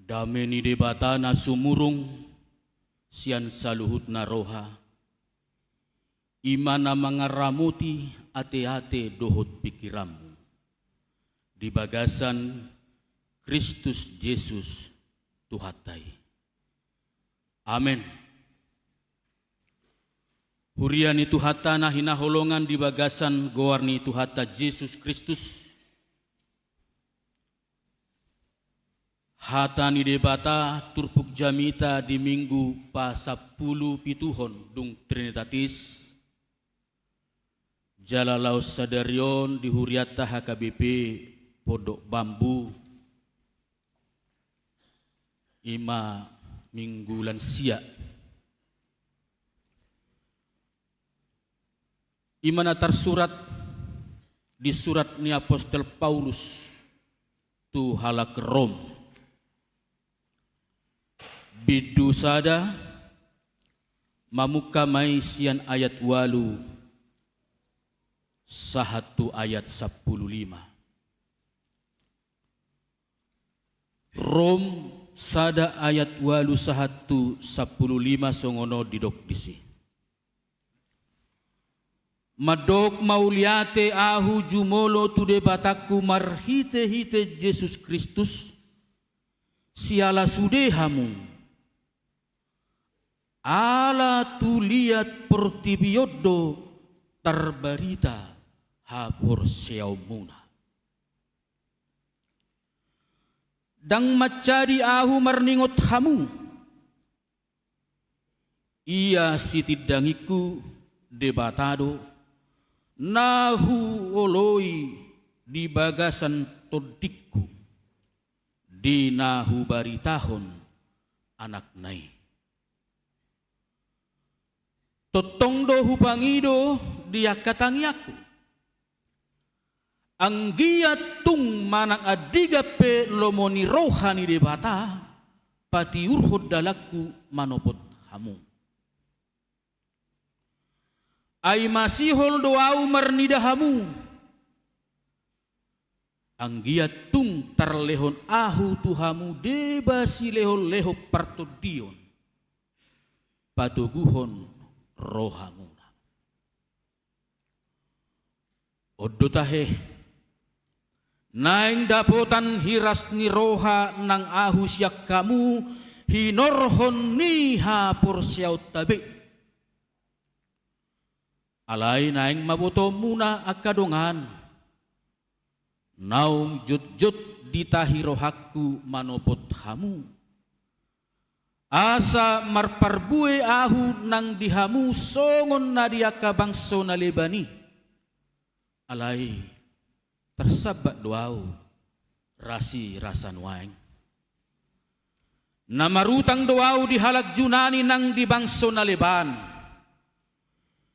Dame ni Debata na sumurung sian saluhutna roha, i ma na mangaramoti ateate dohot pingkiranmu di bagasan Kristus Jesus Tuhanta i. Amen. Huria ni Tuhanta na hinaholongan di bagasan goar ni Tuhanta Jesus Kristus, hata ni Debata turpuk jamita di Minggu pasampulupituhon dung Trinitatis, jala laos sadari on di hurianta H K B P Pondok Bambu, i ma Minggu Lansia. I ma na tarsurat di surat ni apostel Paulus tu halak Rom. Bindu sada, mamungka ma i sian ayat ualu sahat tu ayat sampulu lima. Rom sada ayat ualu sahat tu sampulu lima songon on didok disi. Mandok mauliate ahu jumolo tu Debatangku marhitehite Jesus Kristus, siala sude hamu, ala tu liat portibi on do tarbarita haporseaonmuna. Ndang manjadi ahu marningot hamu. Ia sitindangingku Debata do, na huoloi di bagasan tondingku, di na hubaritahon Anakna i. Tongtong do hupangido di angka tangiangku, anggiat tung manang andigan pe lomo ni roha ni Debata patiurhon dalanku manopot hamu. Ai masihol do ahu marnida hamu, anggiat tung tarlehon ahu tu hamu deba silehonlehon partondion, patoguhon rohamuna. On do tahe, naeng dapotan hiras ni roha nang ahu sian hamu hinorhon ni haporseaonta be. Alai naeng ma botoonmuna angka dongan, naung jotjot ditahi rohangku manopot hamu, asa marparbue ahu nang di hamu songon na di angka bangso na leban i. Alai tarsambat do ahu rasirasa nuaeng. Na marutang do ahu di halak Junani nang di bangso na leban,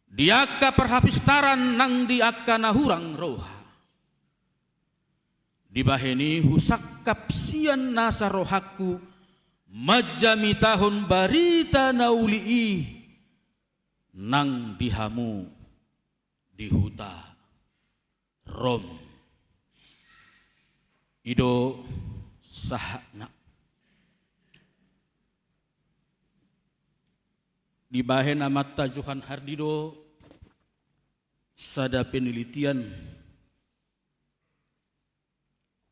di angka parhapistaran nang di angka na hurang roha. Dibahen i husangkap sian nasa rohangku manjamitahon barita na uli i nang di hamu di huta Rom. I do sahatna. Dibahen amanta Johan Hardi do sada penelitian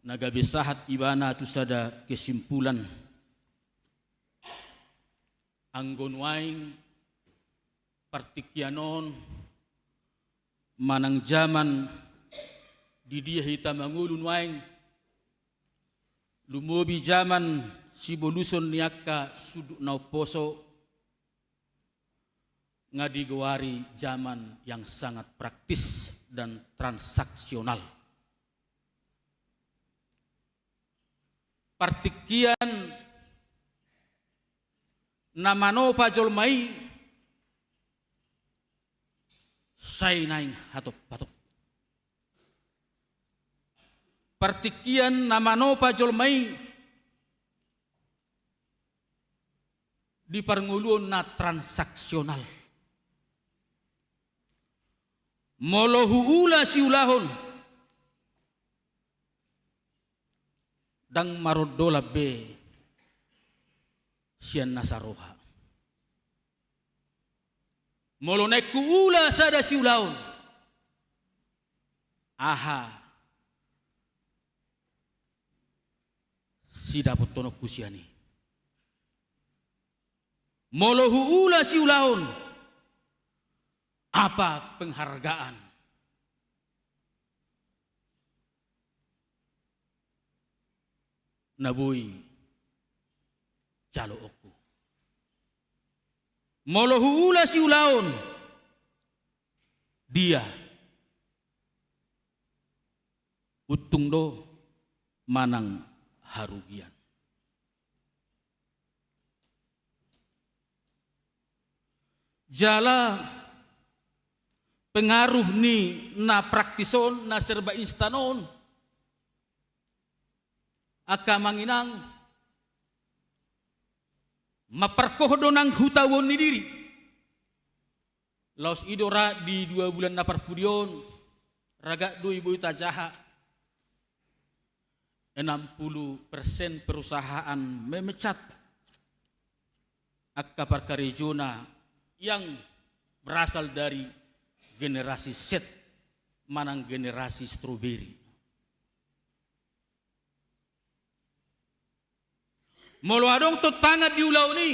na gabe sahat ibana tu sada kesimpulan. Anggo nuaeng partingkian on manang jaman di dia hita mangolu nuaeng, lumobi jaman siboluson ni angka sudut na umposo nga digoari zaman yang sangat praktis dan transaksional. Partingkian na manopa jolma i sai naeng hatop-hatop. Partingkian na manopa jolma i di parngoluon na transaksional. Molo huula siulahon, ndang marondolan be sian nasa roha. Molo naeng huula sada siulahon, aha sidapothononku sian i? Molo huula siulahon, apa penghargaan na boi jaloonku? Molo huula siulahon, dia, untung do manang harugian? Jala pengaruh ni na praktis on, na serba instan on, angka amang inang, mamparkohor do nang hutahuon ni diri. Laos i do ra di dua bulan na parpudi on, ragak do i boi tajaha, enam puluh persen perusahaan memecat angka parkarejona yang berasal dari generasi Z manang generasi stroberi. Molo adong tontangan di ulaon i,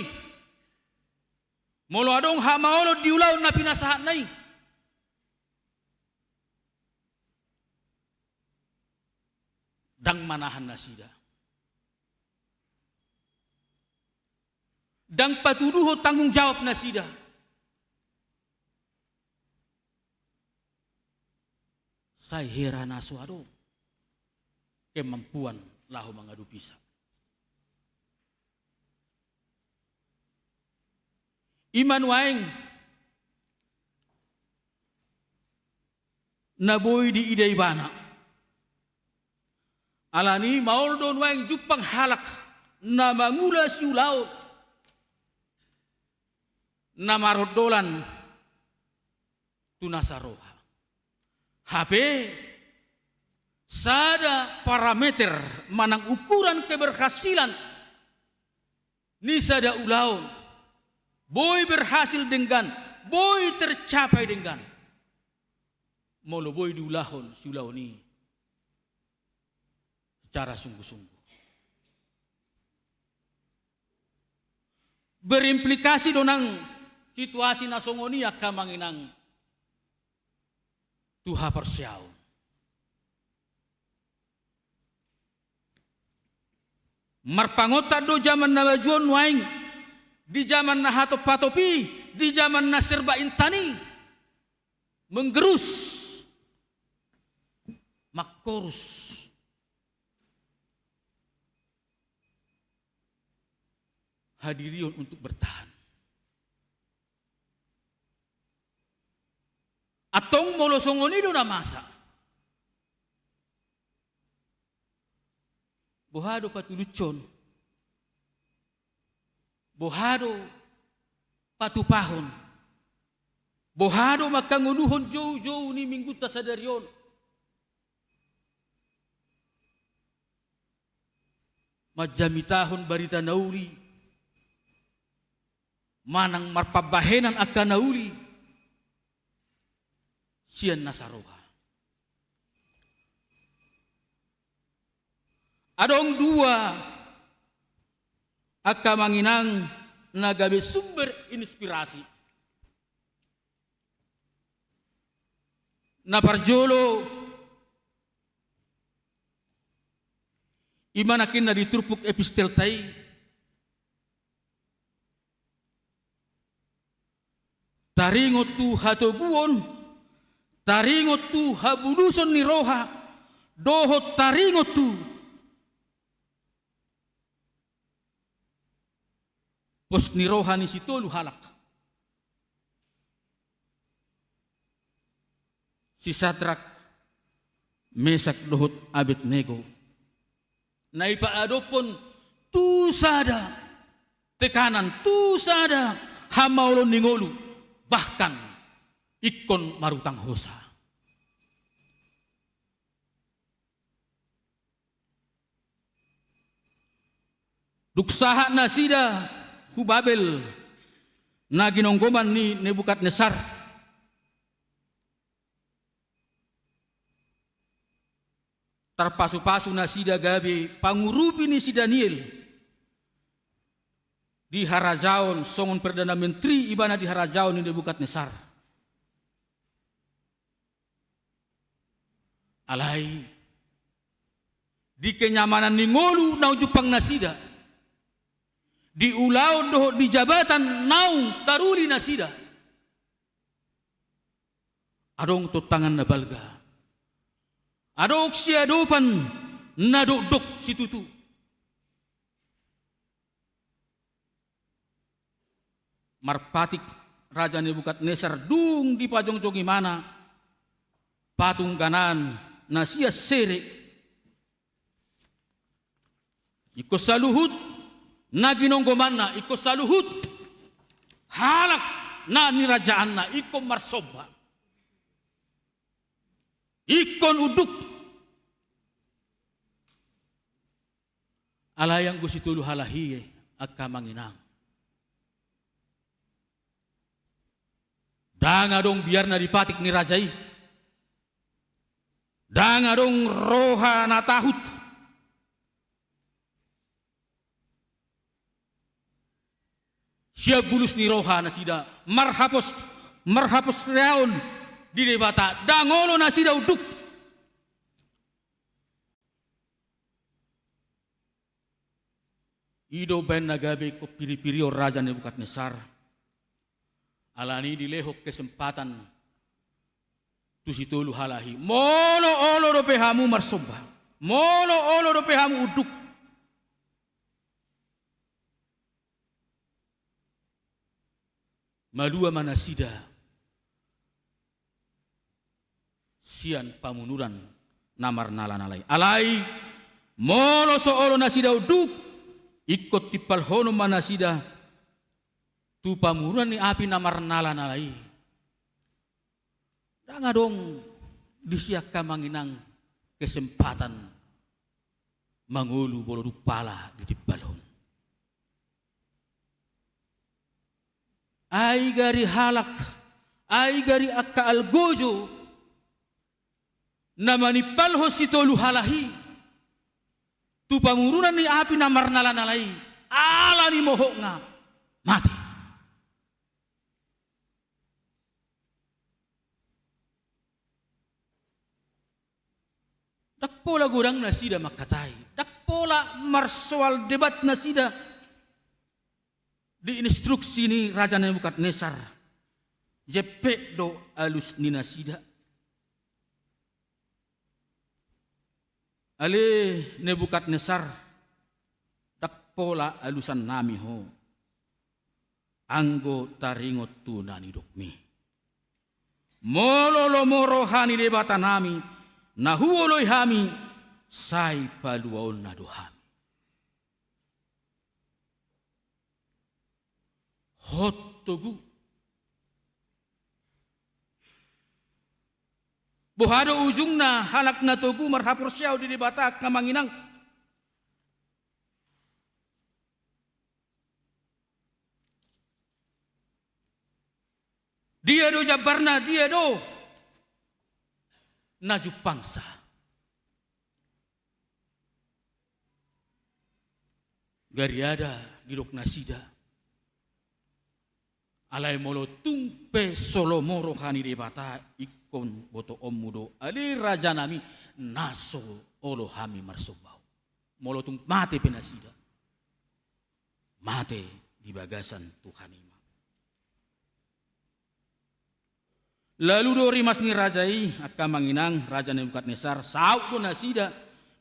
molo adong hamaolon di ulaon na pinasahatna i, ndang manahan nasida. Ndang patuduhon tanggung jawab nasida. Sai hera na so adong kemampuan laho mangadopi sa. I ma nuaeng na boi diida ibana. Alani i maol do nuaeng jumpang halak na mangula siulaon na marondolan tu nasa roha. Hape sada parameter manang ukuran keberhasilan ni sada ulaon boi berhasil denggan, boi tercapai denggan, molo boi diulahon siulaon i secara sungguh-sungguh. Berimplikasi do nang situasi na songon i, angka amang inang, tu haporseaon. Marpangontak do jaman na maju on nuaeng, di jaman na hatop-hatop i, di jaman na serba instan i, menggerus, mangkorus hadirion untuk bertahan. Antong molo songon i do na masa, boha do patulushon? Boha do patupahon? Boha do mangkangoluhon joujou ni minggunta sadari on? Manjamitahon barita na uli manang marpambahenan angka na uli sian nasa roha. Adong dua angka amang inang na gabe sumber inspirasi. Na parjolo, i ma nangkin na di turpuk epistelta i, Taringot tu hatoguon, taringot tu habuluson ni roha, dohot taringot tu pos ni roha ni sitolu halak, si Sadrak, Mesak dohot Abednego, na ipaadophon tu sada tekanan, tu sada hamaolon ni ngolu, bahkan ingkon marutang hosa. Dung sahat nasida hu Babel, na ginonggoman ni Nebukadnesar, tarpasupasu nasida gabe pangurupi ni si Daniel di harajaon songon perdana menteri ibana di harajaon ni Nebukadnesar. Alai di kenyamanan ni ngolu naung jumpang nasida, di ulaon dohot di jabatan naung taruli nasida, adong tontangan na balga. Adong siadopan na dokdok situtu. Marpatik Raja Nebukadnesar dung dipajongjong ibana patung ganaan na sian sere. Ingkon saluhut na ginonggomanna, ingkon saluhut halak na nirajaanna ingkon marsomba, ingkon unduk. Alai anggo sitolu halak i, angka amang inang, ndang adong biar na dipatik ni raja i. Ndang adong roha na tahut. Sian bulus ni roha nasida marhapos, marhaporseaon di Debata, ndang olo nasida unduk. I do umbaen na gabe ingkon piripirion Raja Nebukadnesar. Alani i dilehon kesempatan tu sitolu halak i. Molo olo dope hamu marsomba, molo olo dope hamu unduk, malua ma nasida sian pamunuran na marnalanala i. Alai molo so olo nasida unduk, ingkon timpalhonon ma nasida tu pamunuran ni api na marnalanala i. Ndang adong disi, angka amang inang, kesempatan mangolu molo dung pala ditimpalhon. Ai gari halak, ai gari angka algojo na manimpalhon sitolu halak i tu pamunuran ni api na marnalanala i, ala ni mohopna, mate. Ndang pola godang nasida mangkatai, ndang pola marsoal debat nasida di instruksi ni Raja Nebukadnesar. Jempek do alus ni nasida. Ale Nebukadnesar, ndang pola alusannami ho, anggo taringot tu na nidokmi. Molo lomo roha ni Debatanami na huoloi hami, sai paluaonna do hami. Hot togu. Boha do ujungna halak na togu marhaporseaon di Debata, angka amang inang? Dia do jambarna, dia do na jumpangsa? Gariada didok nasida. Alai molo tung pe so lomo roha ni Debata, ingkon botoonmu do, ale rajanami, na so olo hami marsomba. Molo tung mate pe nasida, mate di bagasan Tuhan i ma. Lalu do rimas ni raja i, angka amang inang, raja Nebukadnesar, saut do nasida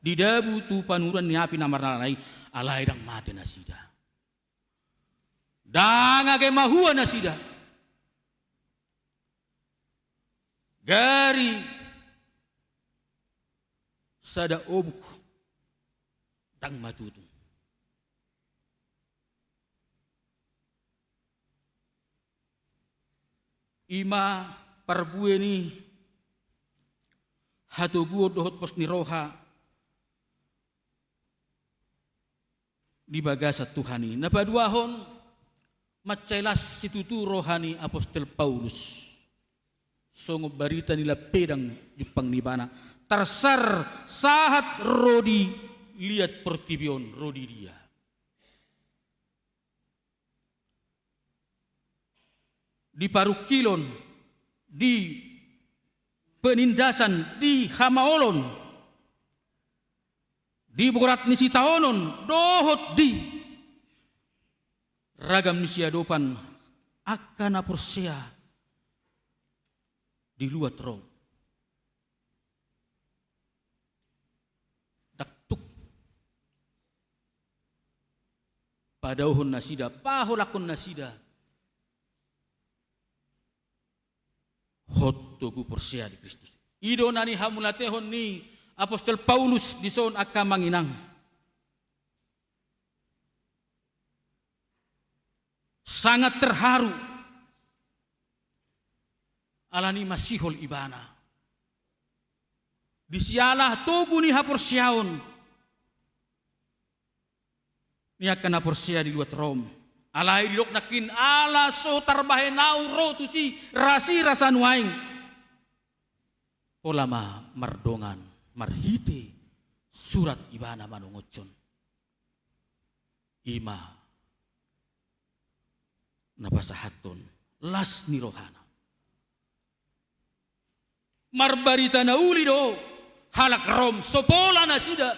di dabu tu panuruan ni api na marnalana i, alai ndang mate nasida. Ndang age mahua nasida. Gari sada obuk ndang matutung. I ma parbue ni hatoguon dohot pos ni roha di bagasan Tuhan i. Na paduahon, mansai las situtu roha ni apostel Paulus. Songon barita ni lampedang jumpang ni ibana. Tarsar sahat ro di liat portibi on, ro di dia. Di parungkilon, di penindasan, di hamaolon, di borat ni sitaonon, dohot di ragam ni siadopan angka na porsea di luat Rom. Ndang tuk padaohon nasida, paholangkon nasida hot togu porsea di Kristus. I do na nihamauliatehon ni apostel Paulus dison, angka amang inang. Sangat terharu. Alani masihol ibana. Di siala togu ni haporseaon ni angka na porsea di luat Rom. Alai didok nangkin, ala so tarbahen ahu ro tusi rasirasa nuaeng. Pola ma mardongan marhite surat ibana manongothon. I ma na pasahathon las ni rohana. Marbarita na uli do halak Rom, so pola nasida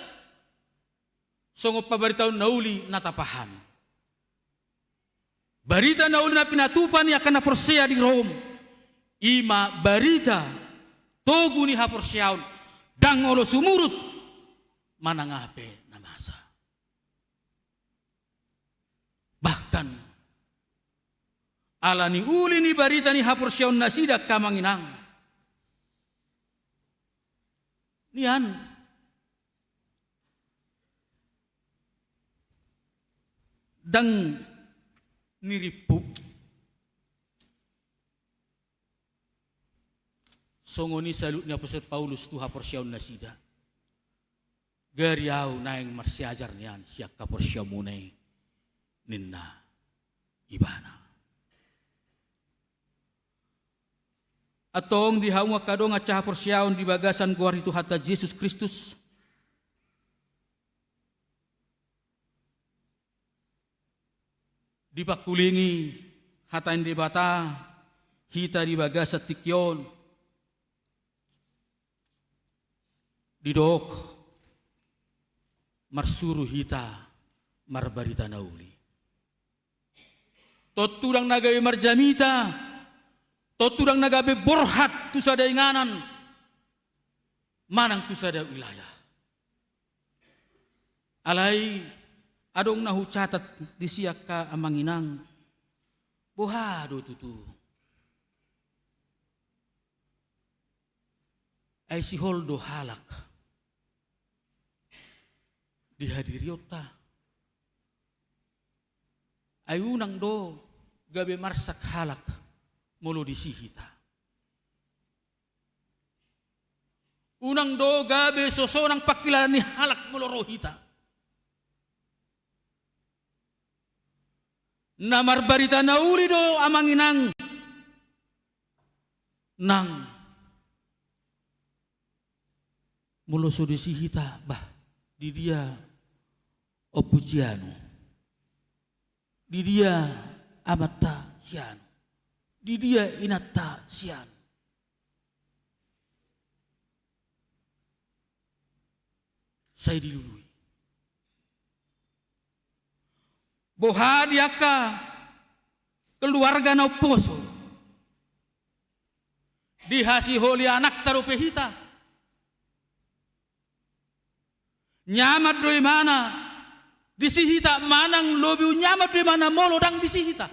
songon pabaritaon na uli na tapahan. Barita na uli na pinatupa ni angka na porsea di Rom, i ma barita togu ni haporseaon, ndang olo sumurut manang aha pe na masa. Bahkan, alani uli ni barita ni haporseaon nasida, angka amang inang, nian ndang nirimpu. Songon i saluhut ni apostel Paulus tu haporseaon nasida. Gari ahu naeng marsiajar nian sian haporseaonmuna i, ninna ibana. Antong di hamu angka dongan sahaporseaon di bagasan goar ni Tuhanta Jesus Kristus, dipangkulingi hata ni Debata hita di bagasan tingki on, didok marsuru hita marbarita na uli. Tontu ndang na gabe marjamita, tontu ndang na gabe borhat tu sada inganan manang tu sada wilayah. Alai adong na hucatat disi, angka amang inang, boha do tutu? Ai sihol do halak di hadirionta. Ai unang do gabe marsak halak molo disi hita. Unang do gabe so sonang pangkilalaan ni halak molo ro hita. Na marbarita na uli do, amang inang, nang molo so disi hita, bah, di dia ompu sianu, di dia amanta sianu, di dia inanta sianu. Sai dilului. Boha di angka keluarga na umposo? Dihasiholi anakta dope hita. Nyaman do imana disi hita manang lobi nyaman do imana molo ndang disi hita.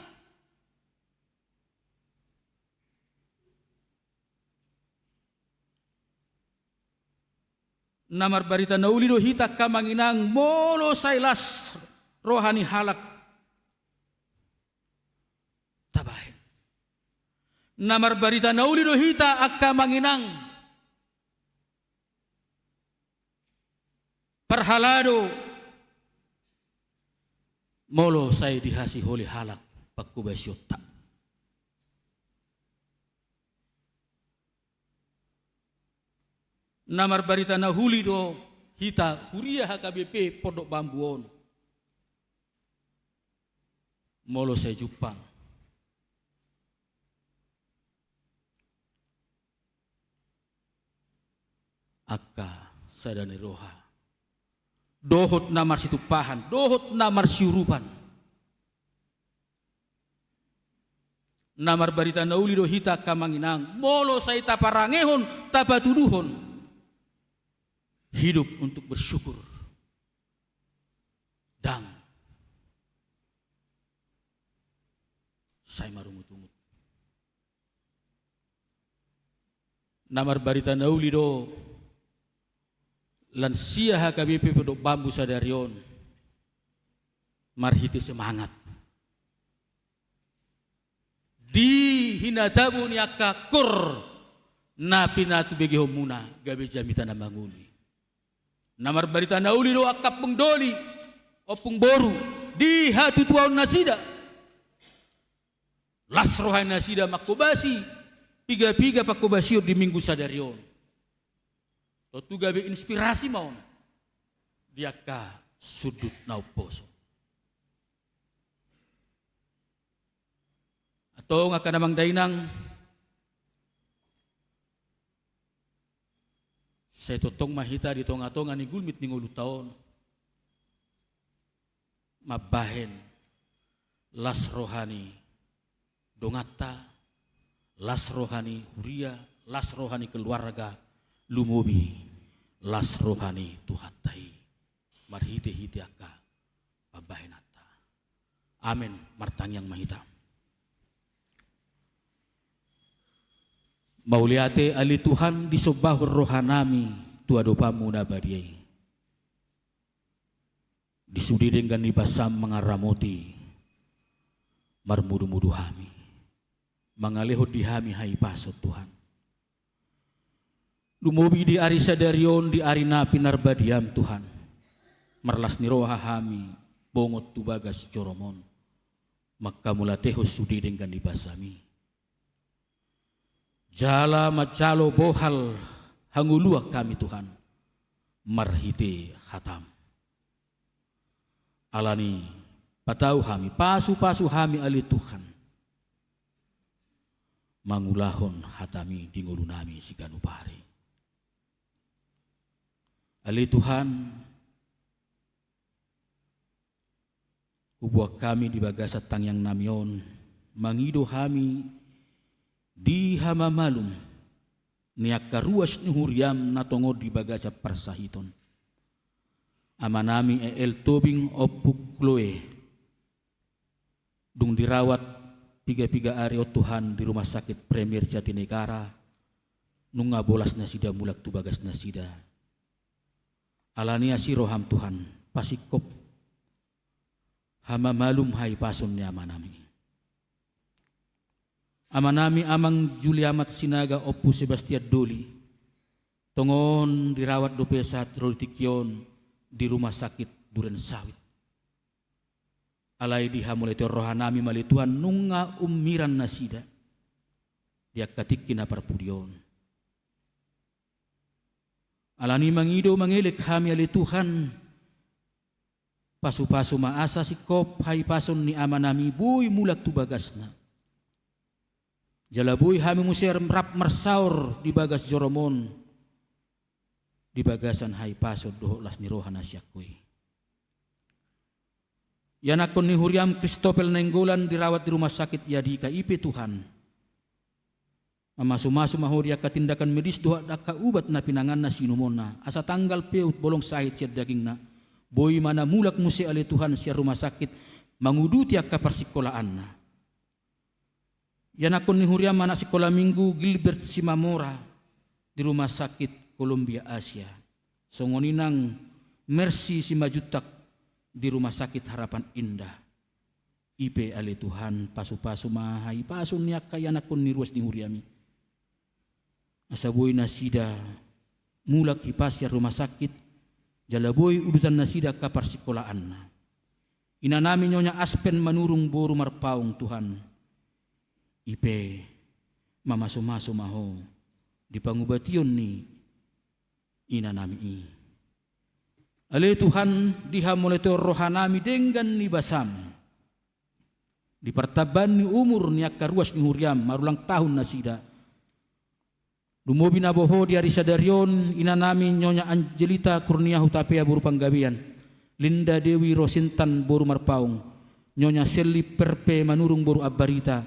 Na marbarita na uli do hita angka amang inang molo sai las roha ni halak tabahen. Na marbarita na uli do hita angka amang inang parhalado molo sai dihasiholi halak pangkobasionta. Na marbarita na uli do hita huria H K B P Pondok Bambu on. Molo sai jumpang angka sada ni roha dohot na marsitumpahan dohot na marsiurupan. Na marbarita na uli do hita angka amang inang molo sai taparangehon tapatuduhon hidup untuk bersyukur. Ndang sai marungutungut. Na marbarita na uli do lansia H K B P Pondok Bambu sadari on marhite semangat di hinatabo ni angka kor na pinatubegehonmuna gabe jamita na mangolu i. Na marbarita na uli do angka ompung doli, ompung boru di hatutuaon nasida. Las roha ni nasida mangkobasi piga-piga pangkobasion di minggu sadari on. Tontu gabe inspirasi ma on di angka sundut na umposo. Antong angka damang dainang, sai tongtong ma hita di tonga-tonga ni gulmit ni ngolunta on mambahen las roha ni donganta, las roha ni huria, las roha ni keluarga, lumobi las roha ni Tuhanta i marhite-hite angka pambahenanta. Amen. Martangiang ma hita. Mauliate ale Tuhan disombahon rohanami tu adopanMu na badia i. Di sude denggan ni basaM mangaramoti, marmudu-mudu hami, mangalehon di hami hahipason Tuhan. Lumobi di ari sadari on di ari na pinarbadiaM Tuhan. Marlas ni roha hami bongot tu bagas joroMon. Mangkamauliatehon sude denggan ni basaMi. Jala manjalo bohal hangoluan hami Tuhan marhite hataM. Alani patau hami, pasu-pasu hami ale Tuhan mangulahon hataMi di ngolunami siganup ari. Ale Tuhan, huboan hami di bagasan tangiangnami on, mangido hami di hamamalum ni angka ruas ni huriaM na tongon di bagasan parsahiton. Amanami E L Tobing Ompu Kloe, dung dirawat piga-piga ari on Tuhan di Rumah Sakit Premier Jatinegara, nunga bolas nasida mulak tu bagas nasida. Alani asi rohaM Tuhan, pasingkop hamamalum hahipason ni amanami. Amanami Amang Juliamat Sinaga Ompu Sebastian Doli, tongon dirawat dope sahat ro di tingki on di Rumah Sakit Duren Sawit. Alai di hamauliateon rohanami ma ale Tuhan nunga umiran nasida di angka tingki na parpudi on. Alani mangido mangelek hami ale Tuhan, pasu-pasu ma asa singkop hahipason ni amanami boi mulak tu bagasna. Jala boi hami muse rap marsaor di bagas joroMon di bagasan hahipason dohot las ni roha na sian Ho i. Ianakhon ni huriaM Kristopel Nainggolan dirawat di Rumah Sakit Yadika i pe Tuhan, Mamasumasu ma Ho di angka tindakan medis dohot angka ubat na pinanganna, siinumonna, asa tanggal peut bolong sahit sian dagingna. Boi ma na mulak muse ale Tuhan sian rumah sakit, manguduti angka parsingkolaanna. Ianakkon ni huriaM anak singkola minggu Gilbert Simamora di Rumah Sakit Columbia Asia. Songon i nang Mercy Simanjuntak di Rumah Sakit Harapan Indah. I pe ale Tuhan, pasupasu ma hahipason ni angka ianakkon ni ruas ni huriaMi. Asa boi nasida mulak hipas sian rumah sakit, jala boi udutan nasida angka parsingkolaanna. Inanami Nyonya Aspen Manurung boru Marpaung, Tuhan. I pe mamasumasu ma Ho di pangubation ni inanami i. Ale Tuhan, di hamauliateon rohanami denggan ni basaM, di partambaan ni umur ni angka ruas ni huriaM, marulang tahun nasida. Lumobi na boho di ari sadari on, inanami Nyonya Angelita Kurnia Hutapea boru Panggabean, Linda Dewi Rosintan boru Marpaung, Nyonya Selly Perpe Manurung boru Ambarita,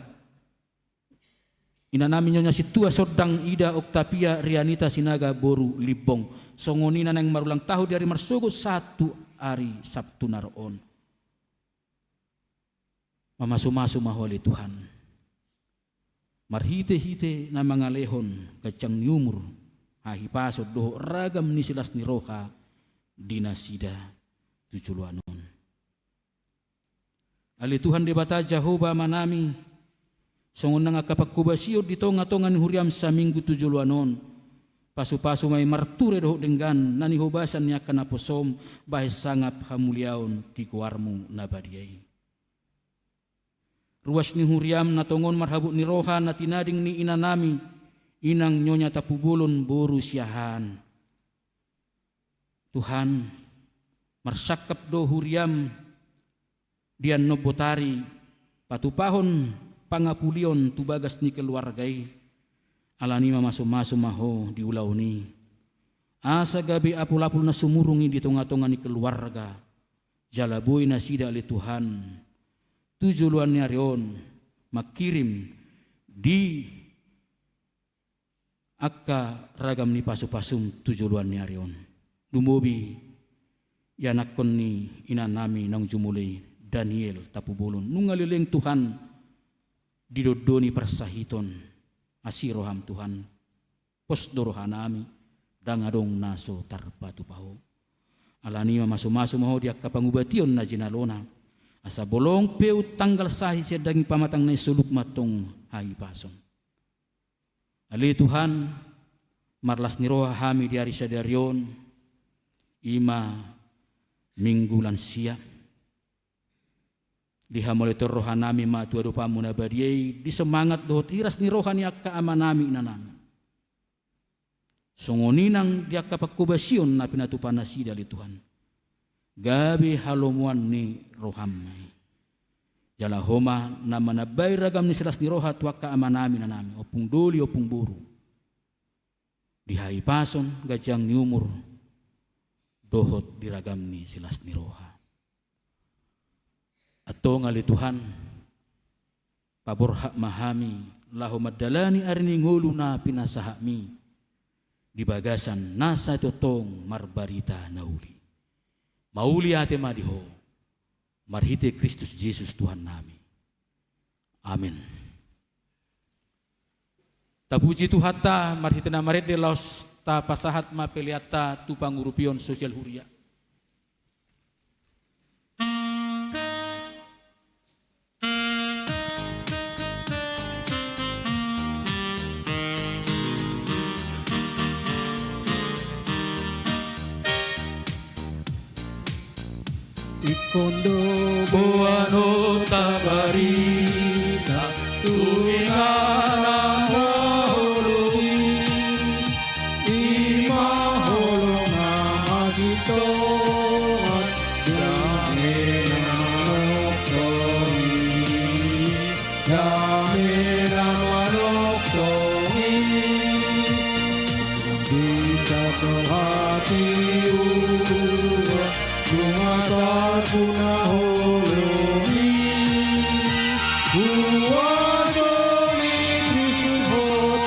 inanami Nyonya Sintua Sondang Ida Oktavia Rianita Sinaga boru Limbong. Songon i na naeng marulang tahun di ari marsogot sahat tu ari Sabtu na ro on. Mamasumasu ma Ho ale Tuhan, marhitehite na mangalehon ganjang ni umur, hahipason dohot ragam ni silas ni roha di nasida tu joloan on. Ale Tuhan Debata Jahowa Amanami, songon nang angka panghobasion di tongatonga ni huriaM saminggu tu joloan on, pasupasu ma i marture dohot denggan na nihobasan ni angka naposoM, bahen sangap hamuliaon di goarMu na badia i. Ruas ni huriaM na tongon marhabot ni roha na tinading ni inanami, inang Nyonya Tampubolon boru Siahaan. Tuhan, marsangkap do huriaM di annon botari, patupahon pangapulion tu bagas ni keluarga i. Alani i mamasumasu ma Ho di ulaon i, asa gabe apulapul na sumurung i di tongatonga ni keluarga. Jala boi nasida ale Tuhan, tu joloan ni ari on, mangkirim di angka ragam ni pasupasuM tu joloan ni ari on. Lumobi ianakkon ni inanami naung jumolo i, Daniel Tampubolon. Nunga leleng Tuhan, didondoni parsahiton, asi rohaM Tuhan. Pos do rohanami, ndang adong na so tarpatupa Ho. Alani i mamasumasu ma Ho di angka pangubation na jinalona, asa bolong peut tanggal sahit sian daging pamatangna i, soluk ma antong hahipason. Ale Tuhan, marlas ni roha hami di ari sadari on, i ma Minggu Lansia. Di hamauliateon rohanami ma tu adopanMu na badia i, di semangat dohot iras ni roha ni angka amanami inanami. Songon i nang di angka panghobasion na pinatupa nasida ale Tuhan. Gabe halomoan ni rohaM ma i. Jala Ho ma na manambai ragam ni silas ni roha tu angka amanami inanami, ompung doli, ompung boru. Di hahipason, ganjang ni umur, dohot di ragam ni silas ni roha. Antong ale Tuhan, paborhat ma hami laho mandalani ari ni ngolu na pinasahatMi di bagasan nasa tongtong marbarita na uli. Mauliate ma di Ho, marhite Kristus Jesus Tuhannami. Amen. Tapuji Tuhanta, marhite na marende laos tapasahat ma peleanta tu pangurupion sosial huria. Ingkon do boanonta barita tu inganan na holong i, i ma holong na hasintongan, dame na manongtong i. Dame na manongtong i, di tongtong hatiuon, nunga salpu na holong i. Huaso ni Kristus hot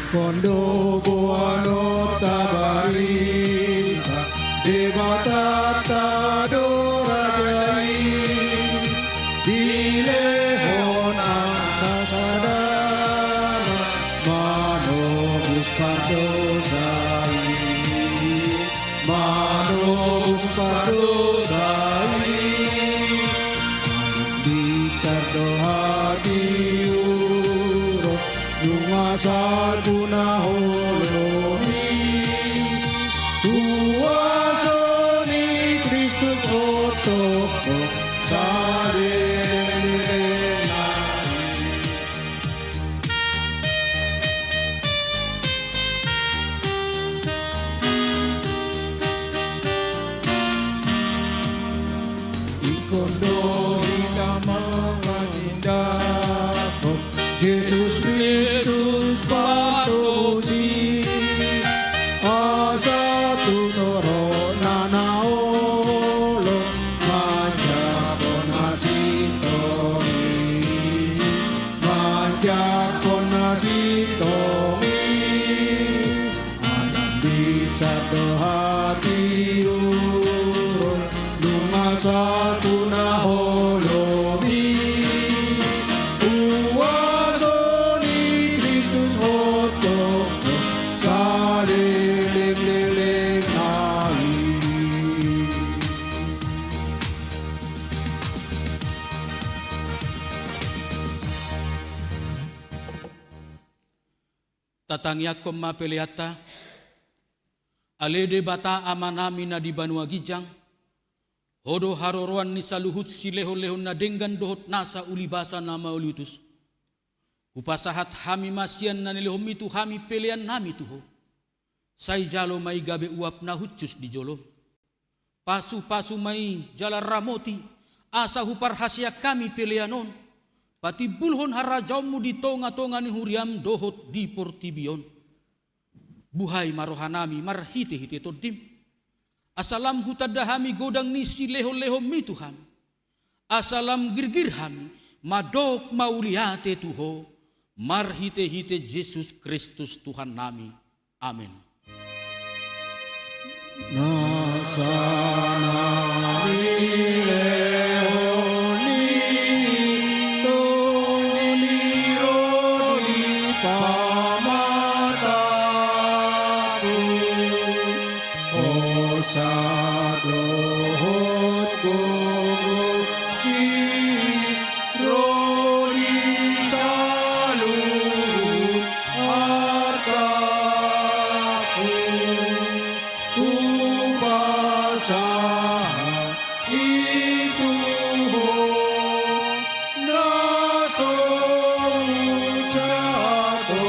Ingkon do boanonta barita, Debatanta do raja i, dilehon angka sada na manobus pardosa i. Manobus pardosa i. Binsar do hatiuron, nunga salpu na holom i. Huaso ni Kristus otop ho, saleleng leleng nai. Ingkon do hita mangatindangkon Jesus Kristus partobusi, asa tu torop na holom manjangkon hasintongin. Manjangkon hasintongin. Binsar do hatiuron, nunga salpu na holom i. Huaso ni Kristus otop ho, saleleng leleng nai. Tatangiangkon ma peleanta. Ale Debata Amanami na di banua ginjang, Ho do haroroan ni saluhut silehonlehon na denggan dohot nasa ulibasa na mauliutus. Hupasahat hami ma sian na nilehonmi tu hami peleannami tu Ho. Sai jalo ma i gabe uap na hushus di jolom. Pasupasu ma i jala ramoti, asa huparhaseang hami pelean on patimbulhon harajaonmu di tongatonga ni huriam dohot di portibi on. Buhai ma rohanami marhitehite Tondim, asa lam hutanda hami godang ni silehonlehonmi tu hami, asa lam girgir hami mandok mauliate tu Ho, marhitehite Jesus Kristus Tuhannami. Amen. Nasa na nilehon ni Tondi ro di pamatangku, hosa dohot gogo i ro di saluhut artangku. Hupasahat i tu Ho na so hujalo.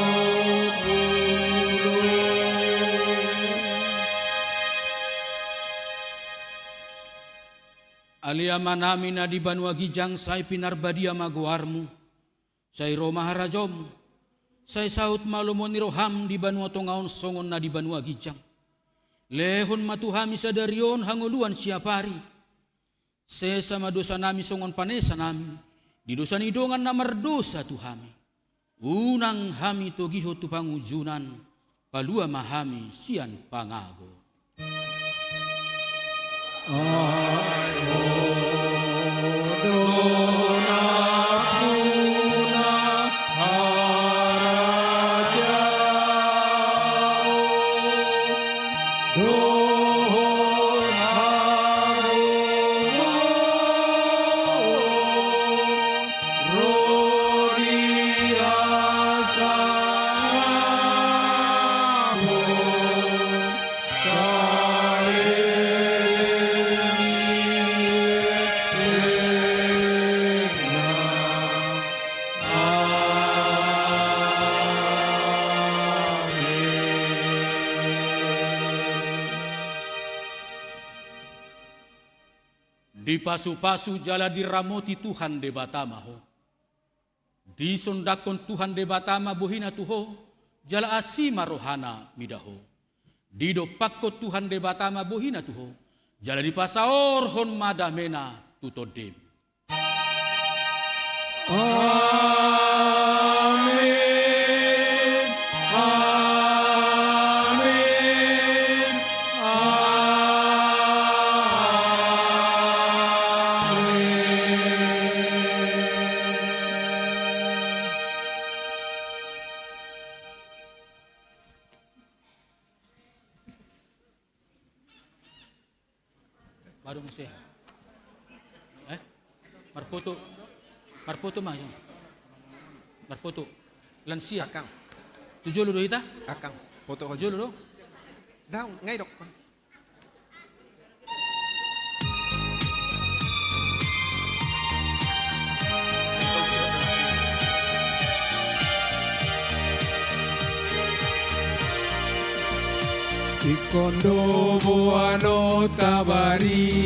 Ale Amanami na di banua ginjang, sai pinarbadia ma goarmu. Sai ro ma harajaonmu. Sai saut ma lomo ni roham di banua tonga on songon na di banua ginjang. Lehon ma tu hami sadari on hangoluan siapari. Sesa ma dosanami songon panesanami di dosa ni dongan na mardosa tu hami. Unang hami togihon tu pangunjunan, palua ma hami sian pangago. Ai Ho do nampuna harajaon dohot hagogoon ro di hasangapon saleleng ni lelengna. Amen. Dipasupasu jala diramoti Tuhan Debata ma ho. Disondangkon Tuhan Debata ma bohina tu ho, jala asi ma rohana mida ho. Didompakkon Tuhan Debata ma bohina tu ho, jala dipasaorhon ma damena tu tondim. Amen. Eh? Marfoto. Marfoto ma. Marfoto. Lansia. Akang. Tu jolo do hita? Akang. Foto ho tu jolo do. Daong, nga i dok. Ingkon do boanonta bari.